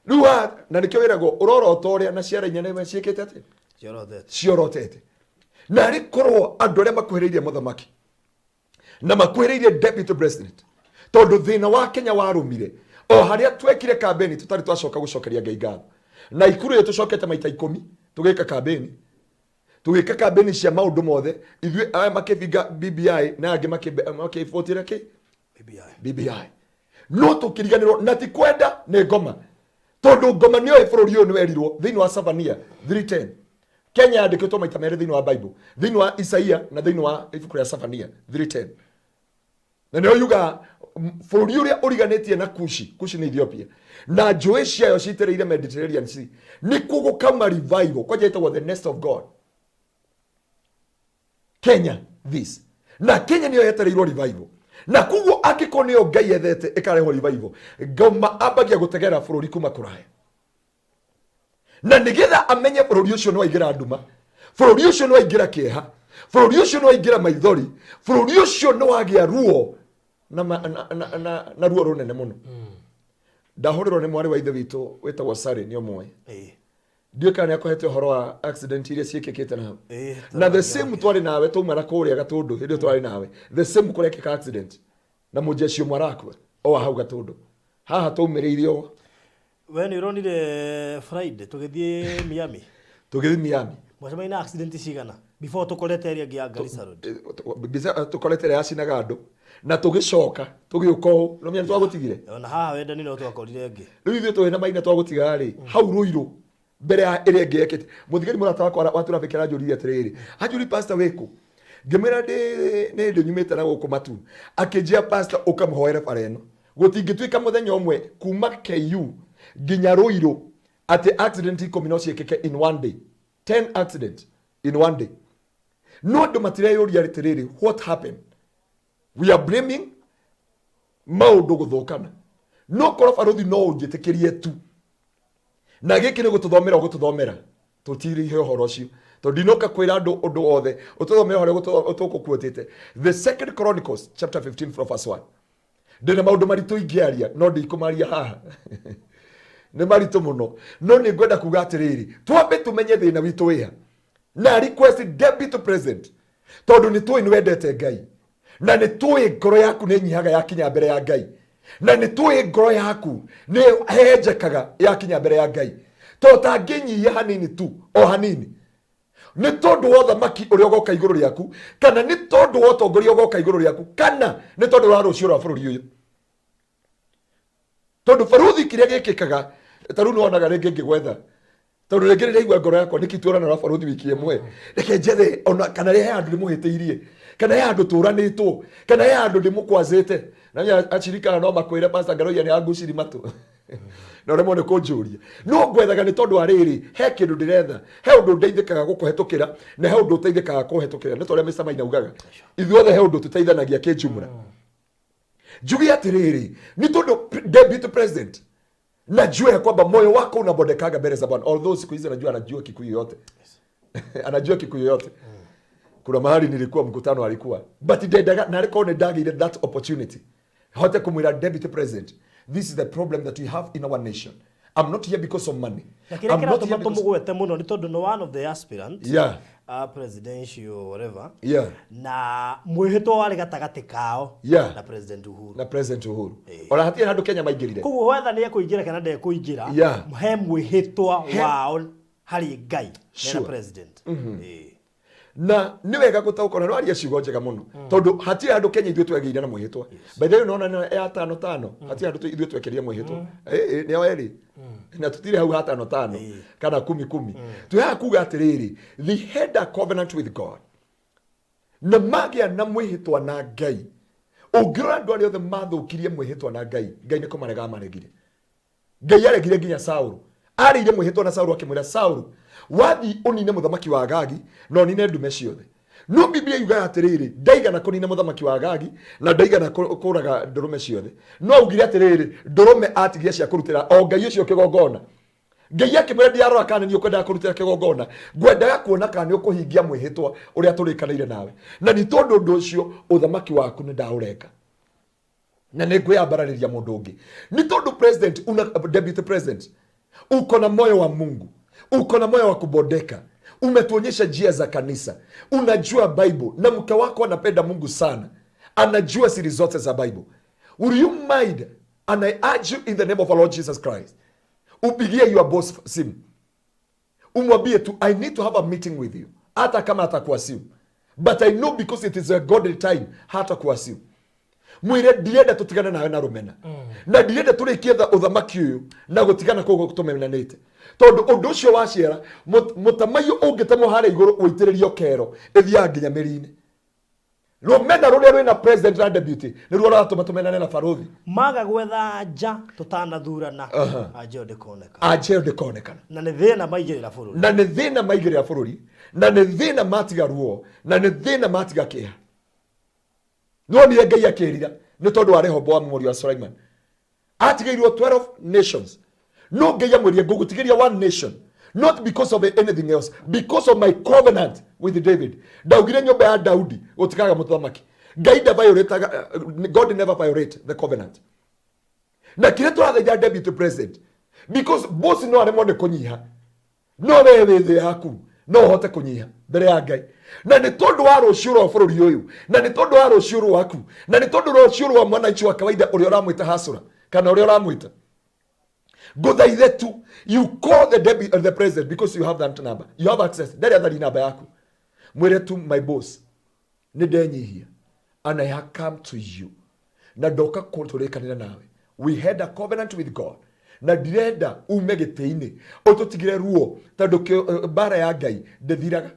rĩu na nĩkĩo wĩragwo ũrorota ũrĩa na ciara inya nĩwe ciĩkĩte atĩ ciorotete. Ciorotete. Na arĩ korwo andũ arĩa makuhĩrĩirie mũthamaki na makuhĩrĩirie deputy president, tondũ thĩna wa Kenya warũmire o harĩa twekire kambeni tũtarĩ twacoka gũcokeria Ngai ngatho, na ikuru ĩyo tũcokete maita 10 tũgĩka kambeni, tũgĩka kambeni cia maũndũ mothe. Ithuĩ aya makĩbinga BBI na angĩ makĩbotĩra kĩ BBI. BBI, no tũkĩriganĩrwo na ti kwenda nĩ ngoma, tondũ ngoma nĩoĩ bũrũri ũyũ nĩ werirwo thĩinĩ wa Savania 310. Kenya yandĩkĩtwo maita merĩ thĩinĩ wa Bible, thĩinĩ wa Isaia na thĩinĩ wa ibuku rĩa Savania 310, na nĩyo yugaga bũrũri ũrĩa ũriganĩtie na Kushi. Kushi nĩ Ethiopia, na njũĩ ciayo citĩrĩire Mediterranean Sea, nĩkuo gũkauma revival kwanja ĩtagwo the nest of God. Kenya this na Kenya nĩyo yetereirwo revival, na koguo angĩkorwo nĩyo Ngai ethete ĩkarehwo revival, ngoma ambagia gũtegera bũrũri kuma kũraya, na nĩgetha amenye bũrũri ũcio nĩ waingĩra nduma, bũrũri ũcio nĩ waingĩra kĩeha, bũrũri ũcio nĩ waingĩra maithori, bũrũri ũcio nĩ wagĩa ruo na ruo rũnene mũno. Ndahũrĩrwo nĩ mwarĩ wa ithe witũ wĩtagwo Sari, nĩ ũmũĩ. Ndiũĩ kana nĩ akũhete ũhoro wa accident iria ciĩkĩkĩte na hau. Na the same twarĩ nawe, twauma na kũrĩa Gatũndũ, hĩndĩ ĩyo twarĩ nawe, the same kũrekĩka accident na mũjeshi ũmwe arakua o wa hau Gatũndũ haha twaumĩrĩire o. We nĩ ũronire Friday tũgĩthiĩ Miami? Tũgĩthiĩ Miami. Mwacemania na accident cigana before tũkorete ĩrĩa ĩngĩ ya Garissa Road? Tũkorete ĩrĩa yacinaga andũ na tũgĩcoka tũgĩũka ũũ no menya twagũtigire. Ona haha wendani no twakorire ĩngĩ. Rĩu ithuĩ tũrĩ na Maina twagũtiga rĩ hau Rũirũ mbere ya ĩrĩa ĩngĩ yekĩte. Mũthigari mũrata wakwa wa traffic aranjũririe atĩrĩrĩ, anjũri pastor wĩkũ? Ngĩmwĩra ndĩ nĩ ndĩ nyumĩte na gũkũ matu. Akĩnjĩra pastor ũkamũhoere bara ĩno. Gũtingĩtuĩka mũthenya ũmwe kuma KU nginya Rũirũ atĩ accident 10 no ciĩkĩke in one day. 10 accident in one day. No andũ matireyũria atĩrĩrĩ, what happened? We are blaming maũndũ gũthũkana. No korwo barũthi no ũnjĩtĩkĩrie tu na gĩkĩ nĩ gũtũthomera ũgũtũthomera tũtirihe ũhoro ũcio tondũ ndinoka kwĩra andũ ũndũ wothe ũtũthomere ũhoro tũkũkuotĩte. The Second Chronicles chapter 15 from verse 1. Ndĩna maũndũ maritũ ingĩaria no ndikũmaria haha, nĩ maritũ mũno, no nĩ ngwenda kuga atĩrĩrĩ, twambe tũmenye thĩna witũ wĩha na request deputy president, tondũ nĩ tũĩ nĩ wendete Ngai na nĩ tũĩ ngoro yaku nĩ nyihaga yakinya mbere ya Ngai na nĩ tũĩ ngoro yaku nĩ hehenjekaga yakinya mbere ya Ngai, to tangĩnyihia hanini tu o hanini nĩ tondũ wa ũthamaki ũrĩa ũgoka igũrũ rĩaku, kana nĩ tondũ wa ũtongoria ũgoka igũrũ rĩaku, kana nĩ tondũ wa rũciũ rwa bũrũri ũyũ. Tondũ barũthi kĩrĩa gĩkĩkaga ta rĩu nĩwonaga rĩngĩ ngĩgwetha, tondũ rĩngĩ nĩndĩraigua ngoro yakwa nĩkĩ tuonana na barũthi wiki ĩmwe, reke njethe ona kana he handũ ndĩmũhĩtĩirie, kana he handũ tũranĩtwo, kana he handũ ndĩmũkwazĩte. Na acirikana no makwĩre Pastor Ngaroia nĩ anguciri matũ na ũremwo nĩ kũnjũria, no ngwethaga nĩ tondũ wa rĩrĩ, he kĩndũ ndĩretha, he ũndũ ndeithĩkaga gũkũhetũkĩra na he ũndũ ũteithĩkaga kũhetũkĩra. Nĩ ta ũrĩa Mr. Maina augaga, ithuothe he ũndũ tũteithanagia kĩnjumra. Njuge atĩrĩrĩ, nĩ tondũ deputy president najua ya kwamba moyo wako unabondekaga mbele za Bwana, although siku hizi najua anajua Kikuyu yote, anajua Kikuyu yote. Kuna mahali nilikuwa mkutano alikuwa, but ndendaga na arĩkorwo nĩ ndagĩire that opportunity hote kumwĩra deputy president, this is the problem that we have in our nation. I'm not here because of money. Na kĩrĩa I'm not here kĩratũma because tũmũgwete mũno nĩ tondũ nĩ one of the aspirants presidential whatever, na mwĩhĩtwa warĩ gatagatĩ kao na President Uhuru. Na President Uhuru ona hatirĩ handũ Kenya maingĩrire. Koguo wetha nĩ ekũingĩra kana ndekũingĩra, he mwĩhĩtwa wao harĩ Ngai mena president. Na nĩ wega gũtaũkwo na nĩwaria ciugo njega mũno, tondũ hatirĩ handũ Kenya ithuĩ twegĩire na mwĩhĩtwa. By the way, nona nĩ ya tano tano, hatirĩ handũ ithuĩ twekĩrire mwĩhĩtwa. Nĩo erĩ na tũtirĩ hau ha tano tano kana kumi kumi. Twĩhaga kuga atĩrĩrĩ, they had a covenant with God na magĩa na mwĩhĩtwa na Ngai. Ũngĩrora andũ arĩa othe mathũkirie mwĩhĩtwa na Ngai, Ngai nĩ kũmarega amaregire. Ngai aregire nginya Saũlũ. Arĩire mwĩhĩtwa na Saũlũ akĩmwĩra, Saũlũ, wathiĩ ũnine mũthamaki wa Agagi na ũnine ndume ciothe. No Biblia yugaga atĩrĩrĩ, ndaigana kũnina mũthamaki wa Agagi na ndaigana kũraga ndũrũme ciothe, no augire atĩrĩrĩ, ndũrũme atigia cia kũrutĩra o Ngai ũcio kĩgongona. Ngai akĩmwĩra, ndiarora kana nĩ ũkwendaga kũrutĩra kĩgongona, ngwendaga kuona kana nĩ ũkũhingia mwĩhĩtwa ũrĩa tũrĩkanĩire nawe, na nĩ tondũ ũndũ ũcio ũthamaki waku nĩ ndaũrenga na nĩ ngwĩyambararĩria mũndũ ũngĩ. Nĩ tondũ president una, deputy president, uko na moyo wa Mungu, uko na moyo wa kubondeka, umetuonyesha njia za kanisa, unajua Bible na mke wako anapenda Mungu sana, anajua siri zote za Bible. Will you mind, and I urge you in the name of our Lord Jesus Christ, upigie your boss simu umwambie tu, I need to have a meeting with you, hata kama atakuasimu, but I know because it is a godly time hatakuasimu. Mwire ndirenda tutigane nawe na rumena na ndirenda tũrĩkie ũthamaki ũyũ na gũtigana kũu tũmenanĩte, tondũ ũndũ ũcio waciara mũtamaiyũ ũngĩtemwo harĩa igũrũ ũitĩrĩrio kero ĩthiaga nginya mĩri-inĩ. Rũmena rũrĩa rwĩna president na deputy nĩruo rũratũma tũmenane na barũthi. Maga gwetha nja tũtanathurana, anja ĩyo ndĩkoneka. Anja ĩyo ndĩkonekana. Na nĩ thĩna maigĩrĩra bũrũri. Na nĩ thĩna maigĩrĩra bũrũri, na nĩ thĩna matiga ruo, na nĩ thĩna matiga kĩeha. Nonire Ngai akĩrira nĩ tondũ wa Rehoboamu mũriũ wa Sulaiman, atigĩirwo 12 nations, no Ngai amwĩrire, ngũgũtigĩria one nation, not because of anything else, because of my covenant with David. Ndaugire nyũmba ya Daudi gũtikaga mũthamaki. Ngai ndaviolataga, God never violate the covenant. Na kĩrĩa tũrathaitha deputy president, because boss no aremwo nĩ kũnyiha, no we wĩ thĩ yaku no ũhote kũnyiha mbere ya Ngai, na nĩ tondũ wa rũciũ rwa bũrũri ũyũ, na nĩ tondũ wa rũciũ rwaku, na nĩ tondũ rũciũ rwa mwananchi wa kawaida ũrĩa ũramwĩta hasũra kana ũrĩa ũramwĩta. Ngũthaithe tu, you call the deputy, the president, because you have that number, you have access. Ndarĩ athari namba yaku. Mwĩre tu, "My boss, nĩ ndenyihia and I have come to you na ndoka tũrĩkanĩre nawe. We had a covenant with God na ndirenda ume gĩtĩ-inĩ ũtũtigire ruo, tondũ mbara ya Ngai ndĩthiraga,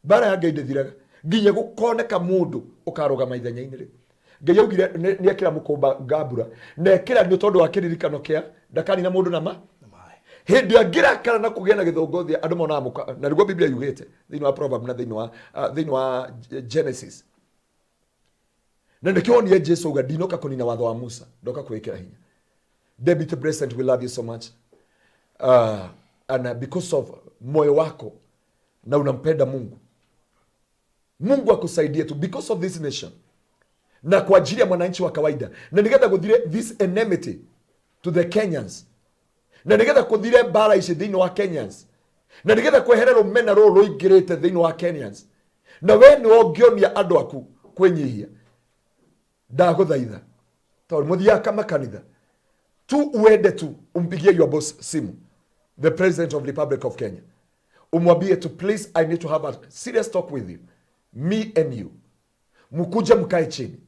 mbara ya Ngai ndĩthiraga nginya gũkoneka mũndũ ũkarũgama ithenya-inĩ rĩu. Ngai augire nĩ ekĩra mũkũmba ngambura na ekĩra nĩ tondũ wa kĩririkano kĩa ndakanina mũndũ na ma Na maĩ. Hĩndĩ ĩrĩa ngĩrakara na kũgĩa na gĩthũngũ thĩ, andũ monaga mũka. Na nĩguo Biblia yugĩte thĩinĩ wa Proverb na thĩinĩ wa Genesis. Na nĩkĩo wonire Jesu auga, "Ndinoka kũnina watho wa Musa, ndoka kwĩkĩra hinya." Deputy President, we love you so much, and because of moyo wako na unampenda Mungu, Mungu akusaidie tu because of this nation na kwa ajili ya mwananchi wa kawaida, na nigetha guthire this enmity to the Kenyans, na nigetha kuthire mbara ici thĩinĩ wa Kenyans, na nigetha kwehere rũmena rũrũ rũingĩrĩte thĩinĩ wa Kenyans, na we nĩ ũngĩonia andũ aku kwĩnyihia. Ndagũthaitha, tondũ mũthiaga makanitha tu, uende tu umpigie your boss simu, the President of Republic of Kenya, umwambie tu, "Please, I need to have a serious talk with you, me and you." Mkuje mkae chini,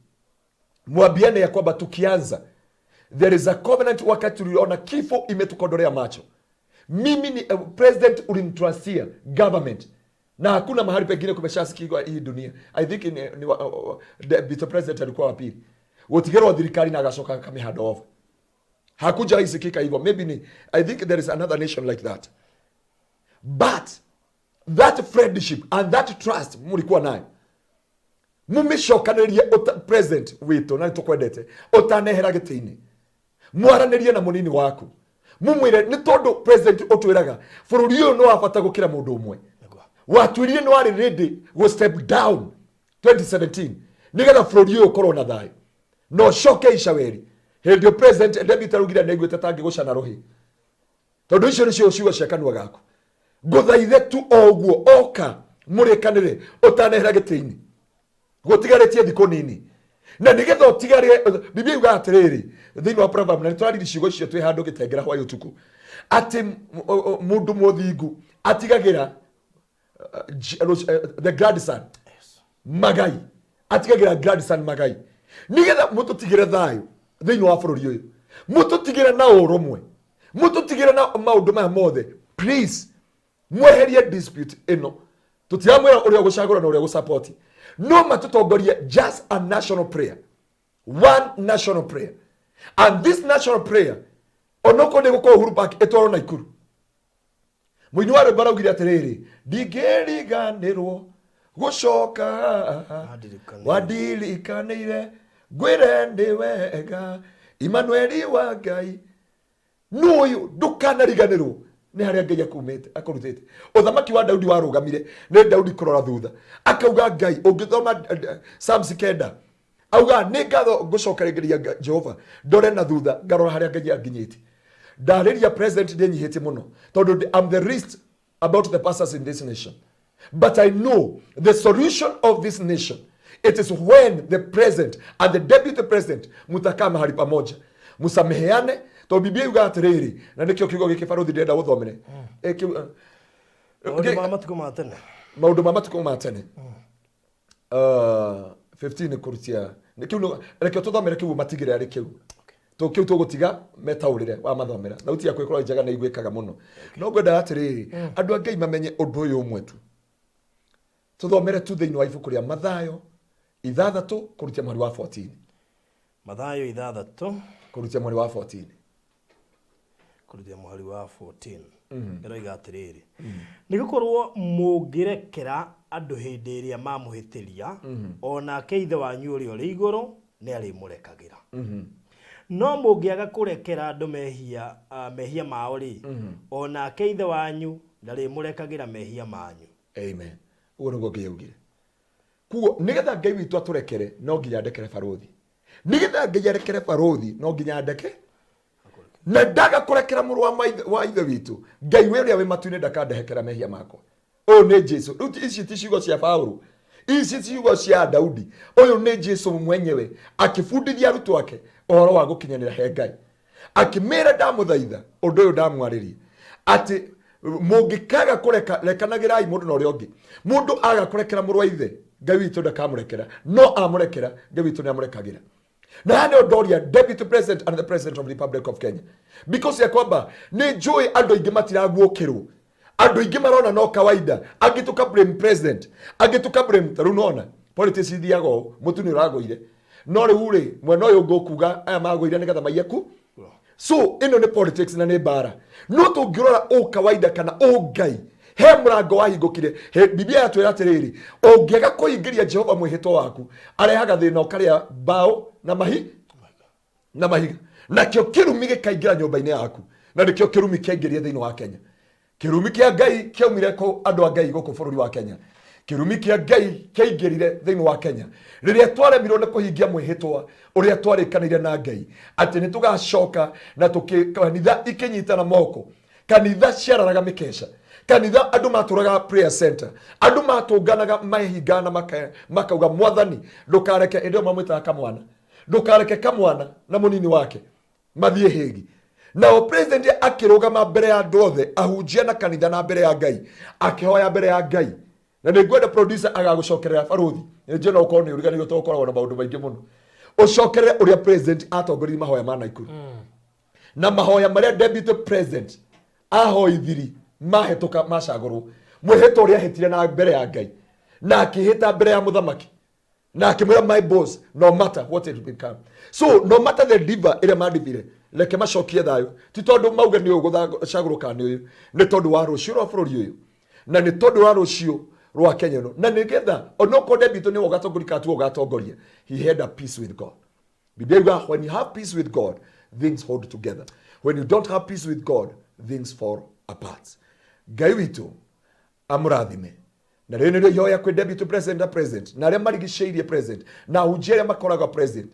mwambiane ya kwamba tukianza, there is a covenant. Wakati tuliona kifo imetukodolea macho, mimi ni president, ulinitrusia government, na hakuna mahali pengine kumeshasikika hii dunia. I think ni deputy president alikuwa wa pili gũtigĩrwo thirikari na agacoka akamĩhand over. Hakuja isikika hivyo. Maybe ni, I think there is another nation like that, but that friendship and that trust mlikuwa nayo, mumicokanĩrie president witũ, na nĩtũkwendete, ũtanehera gĩtĩ-inĩ, mwaranĩrie na mũnini waku, mumwĩre nĩ tondũ president ũtwĩraga bũrũri ũyũ nĩ wa bata gũkĩra mũndũ ũmwe. Watwĩrire nĩ warĩ ready go step down 2017 nĩgetha bũrũri ũyũ ũkorwo na thayũ na ũcoke icaweri. Hĩndĩ ĩyo president deputy araugire nĩ aiguĩte tangĩgũcana rũhĩ, tondũ icio nĩcio ciugo cia kanua gaku. Ngũthaithe tu o ũguo, oka mũrĩkanĩre ũtanehera gĩtĩ-inĩ, gũtigarĩtie thikũ nini, na nĩgetha ũtigare. Biblia yugaga atĩrĩrĩ thĩinĩ wa Proverb, na nĩtũrariri ciugo icio twĩ handũ gĩtengera hwaĩ ũtukũ, atĩ mũndũ mũthingu atigagĩra the grandson magai, atigagĩra grandson magai. Nĩgetha mũtũtigĩre thayũ thĩinĩ wa bũrũri ũyũ, mũtũtigĩre na ũrũmwe, mũtũtigĩre na maũndũ maya mothe, please mweherie dispute ĩno. Tũtiramwĩra ũrĩa ũgũcagũra na ũrĩa ũgũsupport, no matũtongorie just a national prayer, one national prayer. And this national prayer, onokorwo nĩ gũkorwo Uhuru Park, ĩtwarwo Naikuru. Mũini wa rwĩmbo araugire atĩrĩrĩ, "Ndingĩriganĩrwo gũcoka Wandirikanĩire. Wandirikanĩire ngwĩre ndĩ wega Imanueli wa Ngai." Nũ ũyũ ndũkanariganĩrwo nĩ harĩa Ngai akumĩte akũrutĩte. Ũthamaki wa Daudi warũgamire nĩ Daudi kũrora thutha, akauga Ngai. Ũngĩthoma Psalms 9, auga, "Nĩ ngatho ngũcokereria Jehova, ndore na thutha ngarora harĩa Ngai anginyĩtie." Ndarĩria president ndĩnyihĩtie mũno, tondũ I'm the least about the pastors in this nation, but I know the solution of this nation, it is when the president and the deputy president mutakaa mahali pamoja, msameheane, tondũ Biblia yugaga atĩrĩrĩ, na nĩkĩo kiugo gĩkĩ, barũthi, ndĩrenda gũthomere. Maũndũ ma matukũ ma tene. Maũndũ ma matukũ ma tene 15 kũrutia nĩ kĩu reke tũthomere kĩu, matigĩre arĩ kĩu kĩu tũgũtiga metaũrĩre wa mathomera. Thauti yaku ĩkorwo njega nĩ iguĩkaga mũno, no ngwendaga atĩrĩrĩ, andũ a Ngai mamenye ũndũ ũyũ ũmwe tu. Tũthomere tu thĩinĩ wa ibuku rĩa Mathayo 6 kũrutia mweri wa 14. Mathayo 6 kũrutia mweri wa 14. Kũrutia mũhari wa 14, ĩroiga atĩrĩrĩ, "Nĩ gũkorwo mũngĩrekera andũ hĩndĩ ĩrĩa mamũhĩtĩria, o nake Ithe wanyu ũrĩa ũrĩ igũrũ nĩ arĩmũrekagĩra. No mũngĩaga kũrekera andũ mehia mao rĩ, o nake Ithe wanyu ndarĩmũrekagĩra mehia manyu." Amen. Ũguo nĩguo Ngai augire. Kuo nĩgetha Ngai witũ atũrekere, no nginya ndekere barũthi. Nĩgetha Ngai arekere barũthi, no nginya ndeke. Na ndaga kũrekera mũrũ wa ithe witũ, Ngai we ũrĩa wĩ matu-inĩ ndakandehekera mehia makwa. Ũyũ nĩ Jesu. Rĩu ici ti ciugo cia Paulo, ici ciugo cia Daudi. Ũyũ nĩ Jesu mwenyewe akĩbundithia arutwo ake ũhoro wa gũkinyanĩra he Ngai. Akĩmĩra ndamũthaitha ũndũ ũyũ ndamwarĩria atĩ mũngĩkaga kũreka rekanagĩrai mũndũ na ũrĩa ũngĩ. Mũndũ aga kũrekera mũrũ wa ithe, Ngai witũ ndakamũrekera, no amũrekera, Ngai witũ nĩamũrekagĩra. Na haha nĩho ndoria deputy president and the president of the Republic of Kenya, because ya kwamba nĩ njũĩ andũ aingĩ matiraguũkĩrwo, andũ aingĩ marona no kawaida, angĩ tũka blame president, angĩ tũka blame. Ta rĩu nona politics ithiaga ũũ, mũtu nĩ ũragũire, no rĩu rĩ mwena ũyũ ũngĩ ũkuga aya magũire nĩgetha maiye ku. So ĩno nĩ politics na nĩ mbara. No tũngĩrora ũ kawaida kana ũ Ngai, he mũrango wahingũkire. Biblia yatwĩra atĩrĩrĩ, ũngĩaga kũhingĩria Jehova mwĩhĩtwa waku, arehaga thĩna ũkarĩa mbaũ na mahi na mahiga, nakĩo kĩrumi gĩkaingĩra nyũmba-inĩ yaku. Na nĩkĩo kĩrumi kĩaingĩrire thĩinĩ wa Kenya. Kĩrumi kĩa Ngai kĩaumire kũ andũ a Ngai gũkũ bũrũri wa Kenya. Kĩrumi kĩa Ngai kĩaingĩrire thĩinĩ wa Kenya rĩrĩa twaremirwo nĩ kũhingia mwĩhĩtwa ũrĩa twarĩkanĩire na Ngai atĩ nĩ tũgacoka na tũkĩ kanitha ikĩnyitana moko, kanitha ciararaga mĩkeca, kanitha andũ matũraga prayer center, andũ matũnganaga mehingana makauga mwathani ndũkareke, hĩndĩ ĩyo mamwĩtaga kamwana, ndũkareke kamwana na mũnini wake mathiĩ hĩgi. Nao president akĩrũgama mbere ya andũ othe, ahunjia na kanitha na mbere ya Ngai, akĩhoya mbere ya Ngai. Na nĩ ngwenda producer agagũcokerera, barũthi, nĩ njũĩ no ũkorwo nĩ ũriganĩirwo tondũ ũkoragwo na maũndũ maingĩ mũno, ũcokerere ũrĩa president atongoririe mahoya ma Naikuru na mahoya marĩa deputy president ahoithiri mahĩtũka macagũrwo, mwĩhĩtwa ũrĩa ahĩtire na mbere ya Ngai na akĩhĩta mbere ya mũthamaki na akĩmwĩra, "My boss, no matter what it become." So no matter the diva ĩrĩa mandivire, reke macokie thayũ. Ti tondũ mauge nĩ ũyũ gũcagũrwo kana nĩ ũyũ, nĩ tondũ wa rũciũ rwa bũrũri ũyũ na nĩ tondũ wa rũciũ rwa Kenya ĩno, na nĩgetha onokorwo deputy nĩwe ũgatongoria kana tiwe ũgatongoria, he had a peace with God. Biblia yuga, when you have peace with God, things hold together. When you don't have peace with God, things fall apart. Ngai witũ amũrathime. Na rĩrĩ nĩrĩo ihoya kwĩ deputy president na president na arĩa marigicĩirie president na ahunjia arĩa makoraga president.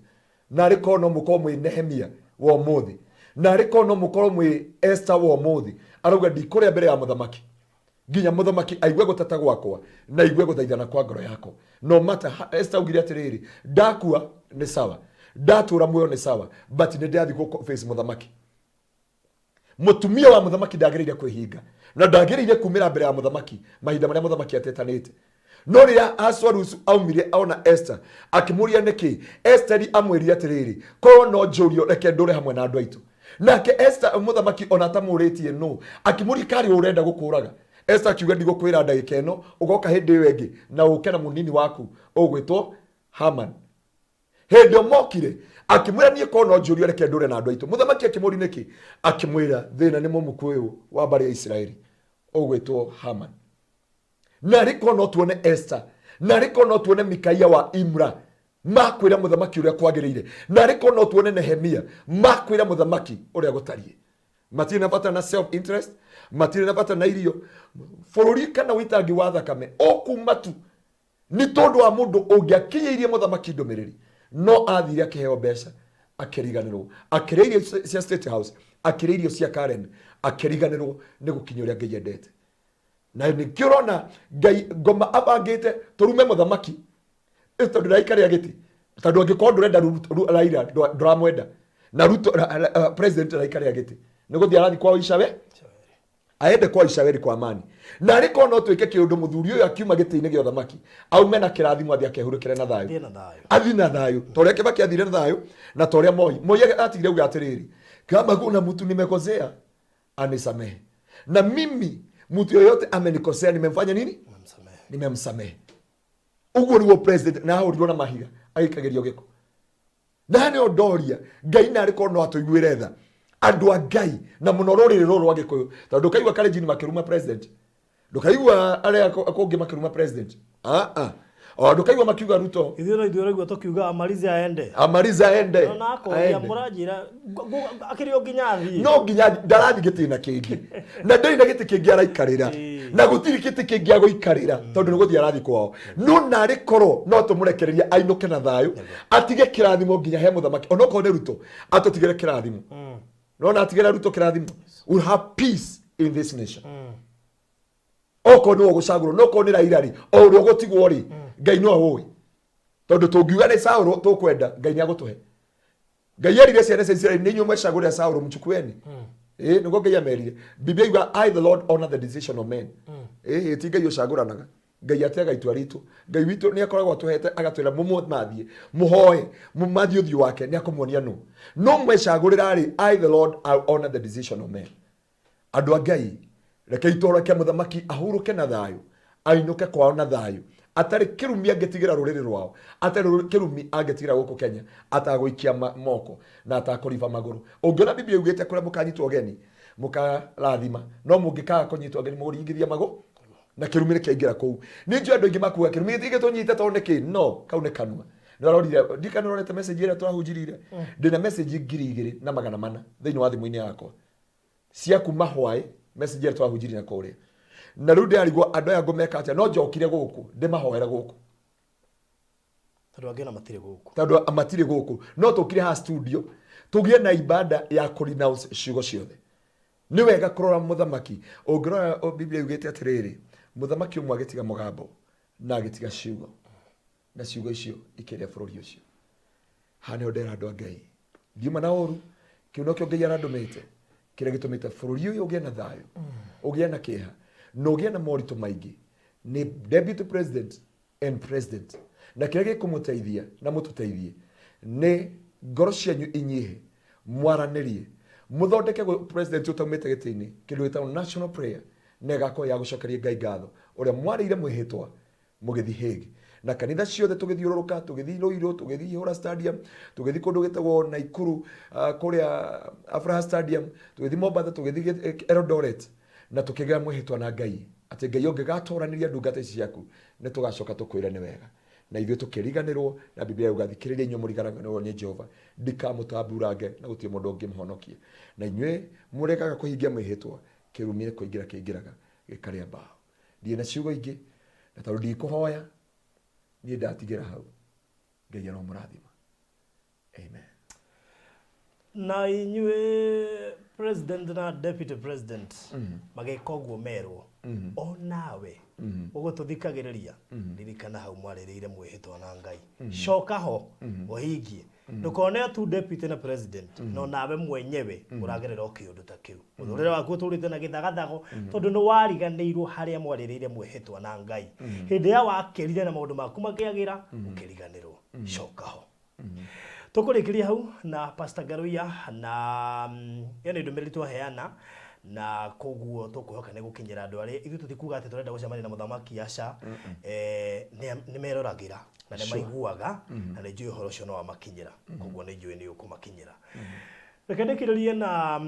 Na arĩ korwo no mũkorwo mwĩ Nehemia wa ũmũthĩ, na arĩ korwo no mũkorwo mwĩ Esther wa ũmũthĩ, arauga ndikũrĩa mbere ya mũthamaki nginya mũthamaki aigue gũteta gwakwa na aigue gũthaithana kwa ngoro yakwa. No matter Esther augire atĩrĩrĩ, ndakua nĩ sawa, ndatũra muoyo nĩ sawa, but nĩ ndĩrathiĩ gũ face mũthamaki. Mũtumia wa mũthamaki ndagĩrĩire kwĩhinga na ndagĩrĩire kumĩra mbere ya mũthamaki mahinda marĩa mũthamaki atetanĩte. No rĩrĩa Ahasuerus aumire ona Esther, akĩmũria nĩkĩ, Esther amwĩrire atĩrĩrĩ, korwo no njũrio, reke ndũre hamwe na andũ aitũ. Nake Esther, mũthamaki ona atamũrĩtie no akĩmũria, karĩ ũrenda gũkũraga? Esther akiuga, ndigũkwĩra ndagĩka ĩno, ũgoka hĩndĩ ĩyo ĩngĩ na ũke na mũnini waku ũgwĩtwo Haman. Hĩndĩ ĩyo mokire, akĩmwĩra, niĩ korwo no njũrio, reke ndũre na andũ aitũ. Mũthamaki akĩmũria nĩkĩ, akĩmwĩra thĩna nĩ mũmũkũyũ wa mbarĩ ya Isiraeli ũgwĩtwo Haman. Na arĩ korwo no tuone Esther, na arĩ korwo no tuone Mikaia wa Imra makwĩra mũthamaki ũrĩa kwagĩrĩire, na arĩ korwo no tuone Nehemia makwĩra mũthamaki ũrĩa gũtariĩ. Matirĩ na bata na self interest, matirĩ na bata na irio, bũrũri kana ũitangi wa thakame o kuma tu nĩ tondũ wa mũndũ ũngĩakinyĩirie mũthamaki ndũmĩrĩri. No athire akĩheo mbeca, akĩriganĩrwo, akĩrĩa irio cia State House, akĩrĩa irio cia Karen, akĩriganĩrwo nĩ gũkinya ũrĩa Ngai endete. Na nĩkĩo ũrona Ngai ngoma abangĩte tũrume mũthamaki tondũ ndaikarĩra gĩtĩ, tondũ angĩkorwo ndũrenda Raila, ndũramwenda na Ruto president araikarĩra gĩtĩ, nĩ gũthiĩ arathiĩ kwa Icawe, aende kwa Icaweri kwa amani. Na arĩ korwo no twĩke kĩũndũ, mũthuri ũyũ akiuma gĩtĩ-inĩ gĩa ũthamaki aume na kĩrathimo, athiĩ akehurũkĩre na thayũ. Thiĩ na thayũ. Athi na thayũ ta ũrĩa Kibaki athire na thayũ na ta ũrĩa Moi atigire uga atĩrĩrĩ, kama kuna mtu nimekosea anisamehe, na mimi mtu yoyote amenikosea nimemfanya nini? Nimemsamehe. Nimemsamehe. Ũguo nĩguo president na ahũrirwo na mahiga agĩikagĩrio gĩko. Na nĩ ndoria Ngai, narĩ korwo no atũiguĩre tha andũ a Ngai na mũno rũrĩrĩ rũrũ rwa Gĩkũyũ, tondũ ndũkaigua Kalenjin makĩruma president, ndũkaigua arĩa kũngĩ makĩruma president, ah ah, o ndũkaigua makiuga Ruto. Ithuĩ no ithuĩ ũraigua tũkiuga amalize aende. Amalize aende. Na akoria Aende. mũranjĩra akĩrĩ o nginya athiĩ. No nginya ndarathiĩ gĩtĩ kĩngĩ na ndarĩ na gĩtĩ kĩngĩ araikarĩra. Na gũtirĩ gĩtĩ kĩngĩ agũikarĩra tondũ nĩ gũthiĩ arathiĩ kwao. No narĩ korwo no tũmũrekererie ainũke na thayũ, atige kĩrathimo nginya he mũthamaki, onokorwo nĩ Ruto, atũtigĩre kĩrathimo. Nona atigĩre Ruto kĩrathimo, we'll have peace in this nation. Okorwo nĩwe ũgũcagũrwo, no okorwo nĩ Raila rĩ, o ũrĩa ũgũtigwo rĩ, Ngai no ũĩ, tondũ tũngiuga nĩ Saũlũ tũkwenda, Ngai nĩ agũtũhe. Ngai erire ciana cia Isiraeli nĩ inyuĩ mwecagũrĩra Saũlũ mchukueni. Ĩĩ nĩguo Ngai amerire. Biblia yuga I the Lord honor the decision of men. Ĩĩ ti Ngai ũcagũranaga. Ngai ateaga itua ritũ. Ngai witũ nĩ akoragwo atũhete agatwĩra mũmũmathie, mũhoe, mũmathie ũthiũ wake nĩ akũmuonia nũ. No mwecagũrĩra rĩ, I the Lord I honor the decision of men. Andũ a Ngai, rekei tũreke mũthamaki ahurũke na thayũ, ainũke kwao na thayũ, atarĩ kĩrumi angĩtigĩra rũrĩrĩ rwao, atarĩ kĩrumi angĩtigĩra gũkũ Kenya, atagũikia moko na atakũriba magũrũ. Ũngĩona Biblia yugĩte kũrĩa mũkanyitwo ũgeni, mũkarathima, no mũngĩkaga kũnyitwo ũgeni mũringithia magũ na kĩrumi nĩ kĩaingĩra kũu. Nĩ njũĩ andũ aingĩ makuga kĩrumi gĩtingĩtũnyita tondũ nĩkĩ? No, kau nĩ kanua. Nĩ ũrorire, ndikana ũrorete message ĩrĩa tũrahunjirire? Ndĩna message 2400 thĩinĩ wa thimũ-inĩ yakwa. Cia kuma hwaĩ message ĩrĩa twahunjirie na kũrĩa. Na rĩu ndĩrarigwo andũ aya ngũmeka atĩa, no njokire gũkũ ndĩmahoere gũkũ. Tondũ angĩ ona matirĩ gũkũ. Tondũ matirĩ gũkũ. No tũkire haha studio tũgĩe na ibada ya kũ renounce ciugo ciothe. Nĩ wega kũrora mũthamaki. Ũngĩrora Biblia yugĩte atĩrĩrĩ, mũthamaki ũmwe agĩtiga mũgambo na agĩtiga ciugo. Na ciugo icio ikĩrĩa bũrũri ũcio. Haha nĩho ndera andũ a Ngai. Ndiuma na ũru, kĩu nokĩo Ngai arandũmĩte, kĩrĩa gĩtũmĩte bũrũri ũyũ ũgĩe na thayũ, ũgĩe na kĩeha, na ũgĩe na moritũ maingĩ nĩ deputy president and president. Na kĩrĩa gĩkũmũteithia na mũtũteithie nĩ ngoro cianyu inyihe, mwaranĩrie, mũthondeke president ũtaumĩte gĩtĩ-inĩ kĩndũ gĩtagwo national prayer, na ĩgakorwo ya gũcokeria Ngai ngatho ũrĩa mwarĩire mwĩhĩtwa mũgĩthiĩ Hague. Na kanitha ciothe tũgĩthiũrũrũka, tũgĩthiĩ Ruiru, tũgĩthiĩ Ihũra Stadium, tũgĩthiĩ kũndũ gĩtagwo Naikuru, kũrĩa Afraha Stadium, tũgĩthiĩ Mombatha, tũgĩthiĩ Eldoret, na tũkĩgĩa mwĩhĩtwa na Ngai atĩ Ngai ũngĩgatoranĩria ndungata ici ciaku, nĩ tũgacoka tũkwĩre nĩ wega. Na ithuĩ tũkĩriganĩrwo, na Biblia yuga thikĩrĩria inyuĩ mũriganagĩrwo nĩ Jehova, ndikamũtamburange na gũtirĩ mũndũ ũngĩmũhonokia. Na inyuĩ mũregaga kũhingia mwĩhĩtwa, kĩrumi nĩ kũingĩra kĩingĩraga gĩkarĩa mbaũ. Ndirĩ na ciugo ingĩ, na tondũ ndikũhoya, niĩ ndatigĩra hau. Ngai aromũrathima. Amen. Na inyuĩ president na deputy president magĩka ũguo merwo o nawe ũgũtũthikagĩrĩria ririkana hau mwarĩrĩire mwĩhĩtwa na Ngai coka ho ũhingie ndũkone tu deputy na president no nawe mwenyewe ũragerera o kĩũndũ ta kĩu mũtũrĩre waku ũtũrĩte na gĩthagathago tondũ nĩ wariganĩirwo harĩa mwarĩrĩire mwĩhĩtwa na Ngai hĩndĩ ĩrĩa wakĩrire na maũndũ maku makĩagĩra ũkĩriganĩrwo coka ho. Tũkũrĩkĩria hau na Pastor Ngaruiya na ĩyo nĩ ndũmĩrĩri twaheana na koguo tũkwĩhoka nĩ gũkinyĩra andũ arĩa ithuĩ tũtikuga atĩ tũrenda gũcemania na mũthamaki aca. Nĩ meroragĩra na nĩ maiguaga na nĩ njũĩ ũhoro ũcio no wamakinyĩra koguo nĩ njũĩ nĩ ũkũmakinyĩra. Reke ndĩkĩrĩrie na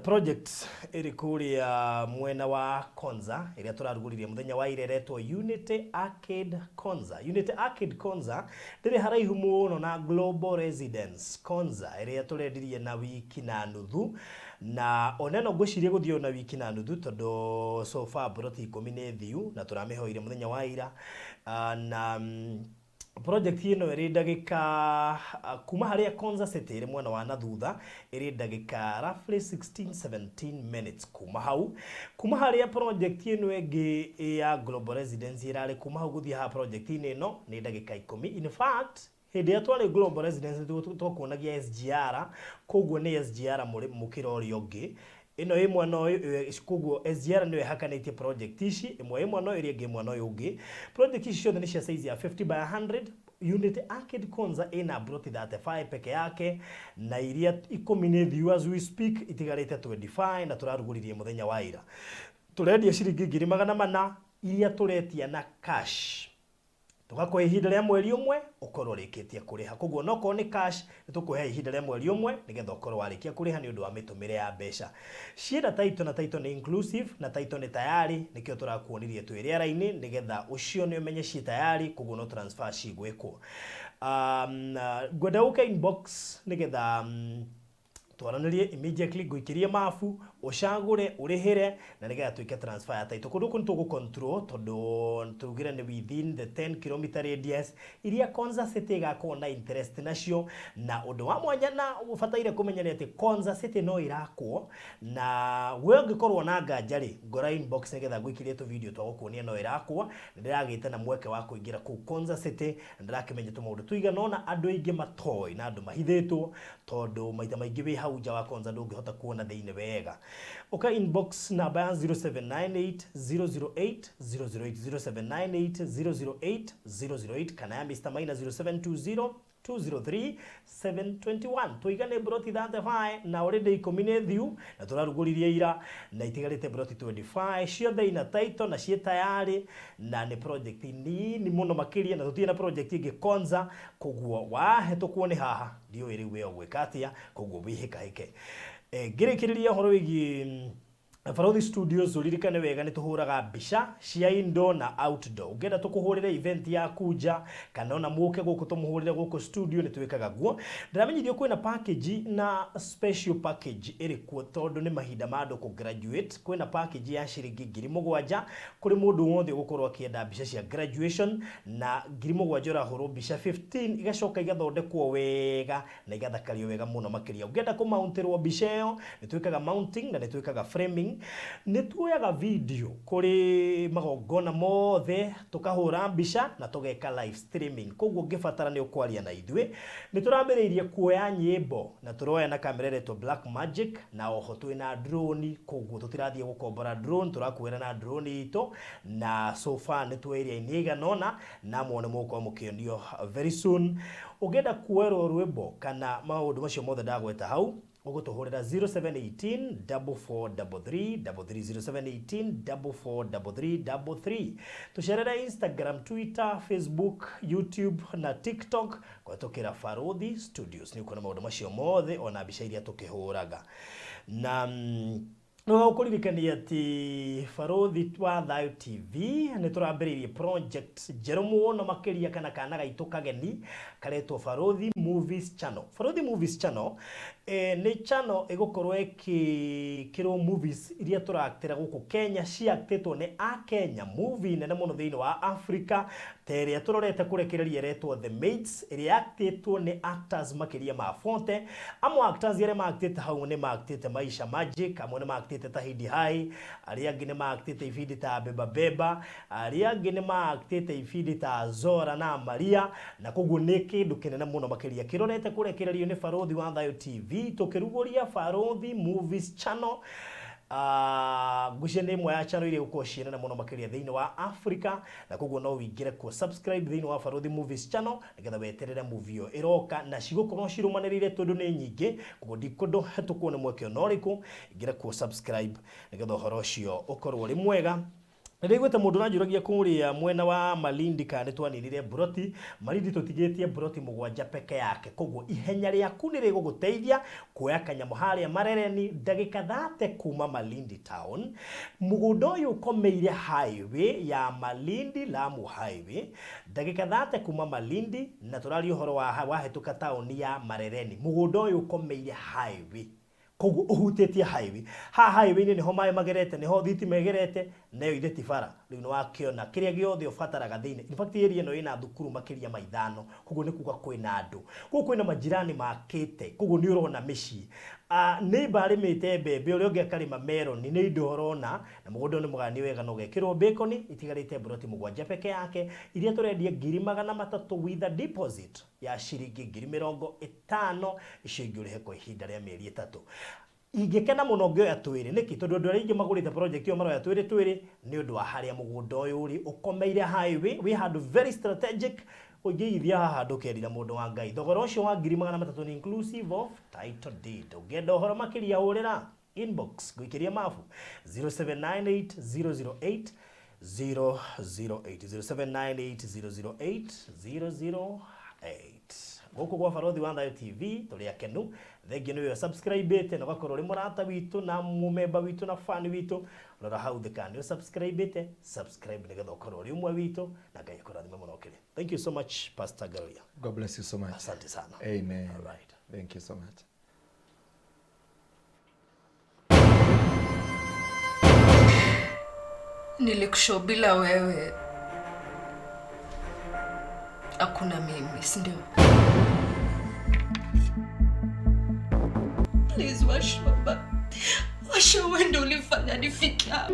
project ĩrĩ kũrĩa mwena wa Konza ĩrĩa tũrarugũririe mũthenya wa ira ĩretwo Unity Arcade Konza. Unity Arcade Konza ndĩrĩ haraihu mũno na Global Residence Konza ĩrĩa tũrendirie na wiki na nuthu, na ona ĩno ngwĩciria gũthiĩ o na wiki na nuthu tondũ so far mburoti ikũmi nĩ thiu na tũramĩhoire mũthenya wa ira na project ĩno ĩrĩ ndagĩka kuma harĩa Konza City ĩrĩ mwena wa na thutha ĩrĩ ndagĩka roughly 16-17 minutes kuma hau. Kuma harĩa project ĩno ĩngĩ ya Global Residence ĩrarĩ kuma hau gũthiĩ haha project-inĩ ĩno nĩ ndagĩka ikũmi. In fact hĩndĩ ĩrĩa twarĩ Global Residence nĩ twakuonagia SGR, koguo nĩ SGR mũkĩra ũrĩa ũngĩ. Ĩno ĩ mwena ũyũ, ĩyo koguo SGR nĩyo ĩhakanĩtie project ici, ĩmwe ĩ mwena ũyũ, ĩrĩa ĩngĩ ĩ mwena ũyũ ũngĩ. Project ici ciothe nĩ cia size ya 50 by 100, Unity Arcade Konza ĩna mburoti 35 peke yake, na iria ikũmi nĩ thiu as we speak, itigarĩte 25 na tũrarugũririe mũthenya wa ira. Tũrendia ciringi 400,000 iria tũretia na cash. Tũgakũhe ihinda rĩa mweri ũmwe ũkorwo ũrĩkĩtie kũrĩha. Koguo onokorwo nĩ cash nĩ tũkũhe ihinda rĩa mweri ũmwe nĩgetha ũkorwo warĩkia kũrĩha nĩ ũndũ wa mĩtũmĩre ya mbeca. Ciĩna title na title nĩ inclusive na title nĩ tayari nĩkĩo tũrakuonirie twĩ rĩera-inĩ nĩgetha ũcione ũmenye ciĩ tayari koguo no transfer cigwĩkwo. Ngwenda ũke inbox nĩgetha twaranĩrie immediately ngũikĩrie mabu Ũcagũre, ũrĩhĩre na nĩgetha twĩke transfer ya title. Kũndũ gũkũ nĩ tũgũ control tondũ tugire nĩ within the 10 km radius iria Konza City ĩgakorwo na interest nacio. Na ũndũ wa mwanya na ũbataire kũmenya nĩ atĩ Konza City no ĩrakwo, na we ũngĩkorwo na nganja rĩ, ngora inbox nĩgetha ngũikĩrie tũ video twa gũkuonia no ĩrakwo. Nĩ ndĩragĩte na mweke wa kũingĩra kũu Konza City na ndĩrakĩmenya tũmaũndũ tũigana ũna andũ aingĩ matoĩ na andũ mahithĩtwo, tondũ maita maingĩ wĩ hau nja wa Konza ndũngĩhota kuona thĩinĩ wega. Ũka inbox namba ya 0798 008 008, 0798 008 008, kana ya Mr Maina 0720 203 721. Tũigane mburoti 35 na already 10 nĩ thiu na tũrarugũririe ira, na itigarĩte mburoti 25, ciothe ina title na ciĩ tayarĩ, na nĩ project nini mũno makĩria, na tũtirĩ na project ĩngĩ Konza. Koguo wahetũkwo nĩ haha, ndiũĩ rĩu we ũgwĩka atĩa, koguo wĩhĩkahĩke. Ngĩrĩkĩrĩria ũhoro wĩgiĩ Barothi Studios, ũririkane wega nĩ tũhũraga mbica cia indoor na outdoor. Ũngĩenda tũkũhũrĩre event yaku nja kana ona mũke gũkũ tũmũhũrĩre gũkũ studio, nĩ twĩkaga guo. Ndĩramenyithio kwĩna package na special package ĩrĩ kuo, tondũ nĩ mahinda ma andũ kũ graduate. Kwĩna package ya ciringi 7,000 kũrĩ mũndũ wothe ũgũkorwo akĩenda mbica cia graduation, na 7,000 ũrahũrwo mbica 15, igacoka igathondekwo wega na igathakario wega mũno makĩria. Ũngĩenda kũmountĩrwo mbica ĩyo, nĩ twĩkaga mounting na nĩ twĩkaga framing. Nĩ tuoyaga video kũrĩ magongona mothe, tũkahũra mbica na tũgeka live streaming. Koguo ũngĩbatara nĩ ũkwaria na ithuĩ. Nĩ tũrambĩrĩirie kuoya nyĩmbo na tũroya na kamera ĩretwo Black Magic, na oho twĩna drone, koguo tũtirathiĩ gũkombora drone, tũrakuoera na drone itũ, na so far nĩ tuoya area-inĩ ĩigana ũna, na amwe nĩ mũgũkorwo mũkĩonio very soon. Ũngĩenda kuoerwo rwĩmbo kana maũndũ macio mothe ndagweta hau, ũgũtũhũrĩra 0718 4433 33, 0718 4433 33. Tũcerere Instagram, Twitter, Facebook, YouTube na TikTok kũhetũkĩra Barothi Studios, nĩ ũkuona maũndũ macio mothe ona mbica iria tũkĩhũraga. Na no gũkũririkania atĩ Barothi wa Thayũ TV nĩ tũrambĩrĩirie project njerũ mũno makĩria, kana kana gaitũ kageni karetwo Barothi Movies Channel. Barothi Movies Channel nĩ channel ĩgũkorwo ĩkĩkĩrwo movies iria tũraktĩra gũkũ Kenya, ciaktĩtwo nĩ a Kenya, movie nene mũno thĩinĩ wa Africa ta ĩrĩa tũrorete kũrekereria ĩretwo The Maids, ĩrĩa yaktĩtwo nĩ actors makĩria ma 40. Amwe actors arĩa maaktĩte hau nĩ maaktĩte Maisha Magic, amwe nĩ maaktĩte Tahidi High, arĩa angĩ nĩ maaktĩte ibindi ta Beba Beba, arĩa angĩ nĩ maaktĩte ibindi ta Zora na Maria, na koguo nĩ kĩndũ kĩnene mũno makĩria kĩrorete kũrekererio nĩ Barothi wa Thayũ TV, tũkĩrugũria Barothi Movies Channel. Ngwĩciria nĩ ĩmwe ya channel iria igũkorwo ciĩ nene mũno makĩria thĩinĩ wa Africa, na koguo no ũingĩre kuo, subscribe thĩinĩ wa Barothi Movies Channel nĩgetha weterere movie ĩyo ĩroka, na cigũkorwo cirũmanĩrĩire tondũ nĩ nyingĩ, koguo ndikũndũ hetũkwo nĩ mweke ona ũrĩkũ. Ingĩra kuo, subscribe nĩgetha ũhoro ũcio ũkorwo ũrĩ mwega. Nĩndĩiguĩte mũndũ ũranjũragia kũrĩa mwena wa Malindi kana nĩ twaninire mburoti. Malindi tũtigĩtie mburoti 7 peke yake, koguo ihenya rĩaku nĩ rĩgũgũteithia kuoya kanyamũ harĩa Marereni, ndagĩka 30 kuma Malindi town. Mũgũnda ũyũ ũkomeire highway ya Malindi Lamu Highway, ndagĩka 30 kuma Malindi, na tũraria ũhoro wa wahĩtũka taũni ya Marereni. Mũgũnda ũyũ ũkomeire highway, koguo ũhutĩtie highway. Haha highway-inĩ nĩho maĩ magerete, nĩho thitima ĩgerete, nayo ithe ti bara. Rĩu nĩ wakĩona kĩrĩa gĩothe ũbataraga thĩinĩ. In fact, area ĩno ĩna thukuru makĩria ma 5, koguo nĩ kuga kwĩna andũ koguo kwĩna majirani makĩte, koguo nĩ ũrona mĩciĩ. Neighbor arĩmĩte mbembe, ũrĩa ũngĩ akarĩma meroni, nĩ indo ũrona. Na mũgũnda ũyũ nĩ mũgayanie wega na ũgekĩrwo bacon. Itigarĩte mburoti 7 peke yake iria tũrendia 300,000 with a deposit ya ciringi 50,000, icio ingĩ ũrĩhe kwa ihinda rĩa mĩeri 3. Ingĩkena mũno ngĩoya twĩrĩ. Nĩkĩ? Tondũ andũ arĩa aingĩ magũrĩte project ĩyo maroya twĩrĩ twĩrĩ nĩ ũndũ wa harĩa mũgũnda ũyũ ũrĩ, ũkomeire highway, wĩ handũ very strategic. Ũngĩigithia haha ndũkerira, mũndũ wa Ngai. Thogora ũcio wa 300,000 nĩ inclusive of title deed. Ũngĩenda ũhoro makĩria, hũrĩra inbox ngũikĩria mabu 0798 008 008, 0798 008 008. Gũkũ gwa Barothi wa Thayo TV tũrĩ akenu. Thengiũ nĩ ũyũ subscribe na ũgakorwo ũrĩ mũrata witũ na mũmemba witũ na fan witũ. Rora hau thĩ kana nĩ ũsubscribe, subscribe nĩgetha ũkorwo ũrĩ ũmwe witũ, na Ngai akũrathime mũno kĩrĩ. Thank you so much, Pastor Ngaruiya. God bless you so much. Asante sana. Amen. All right. Thank you so much. Nilikushow bila wewe hakuna mimi, si ndio? Please Wacuba, Washo, wewe ndio ulifanya nifike hapa.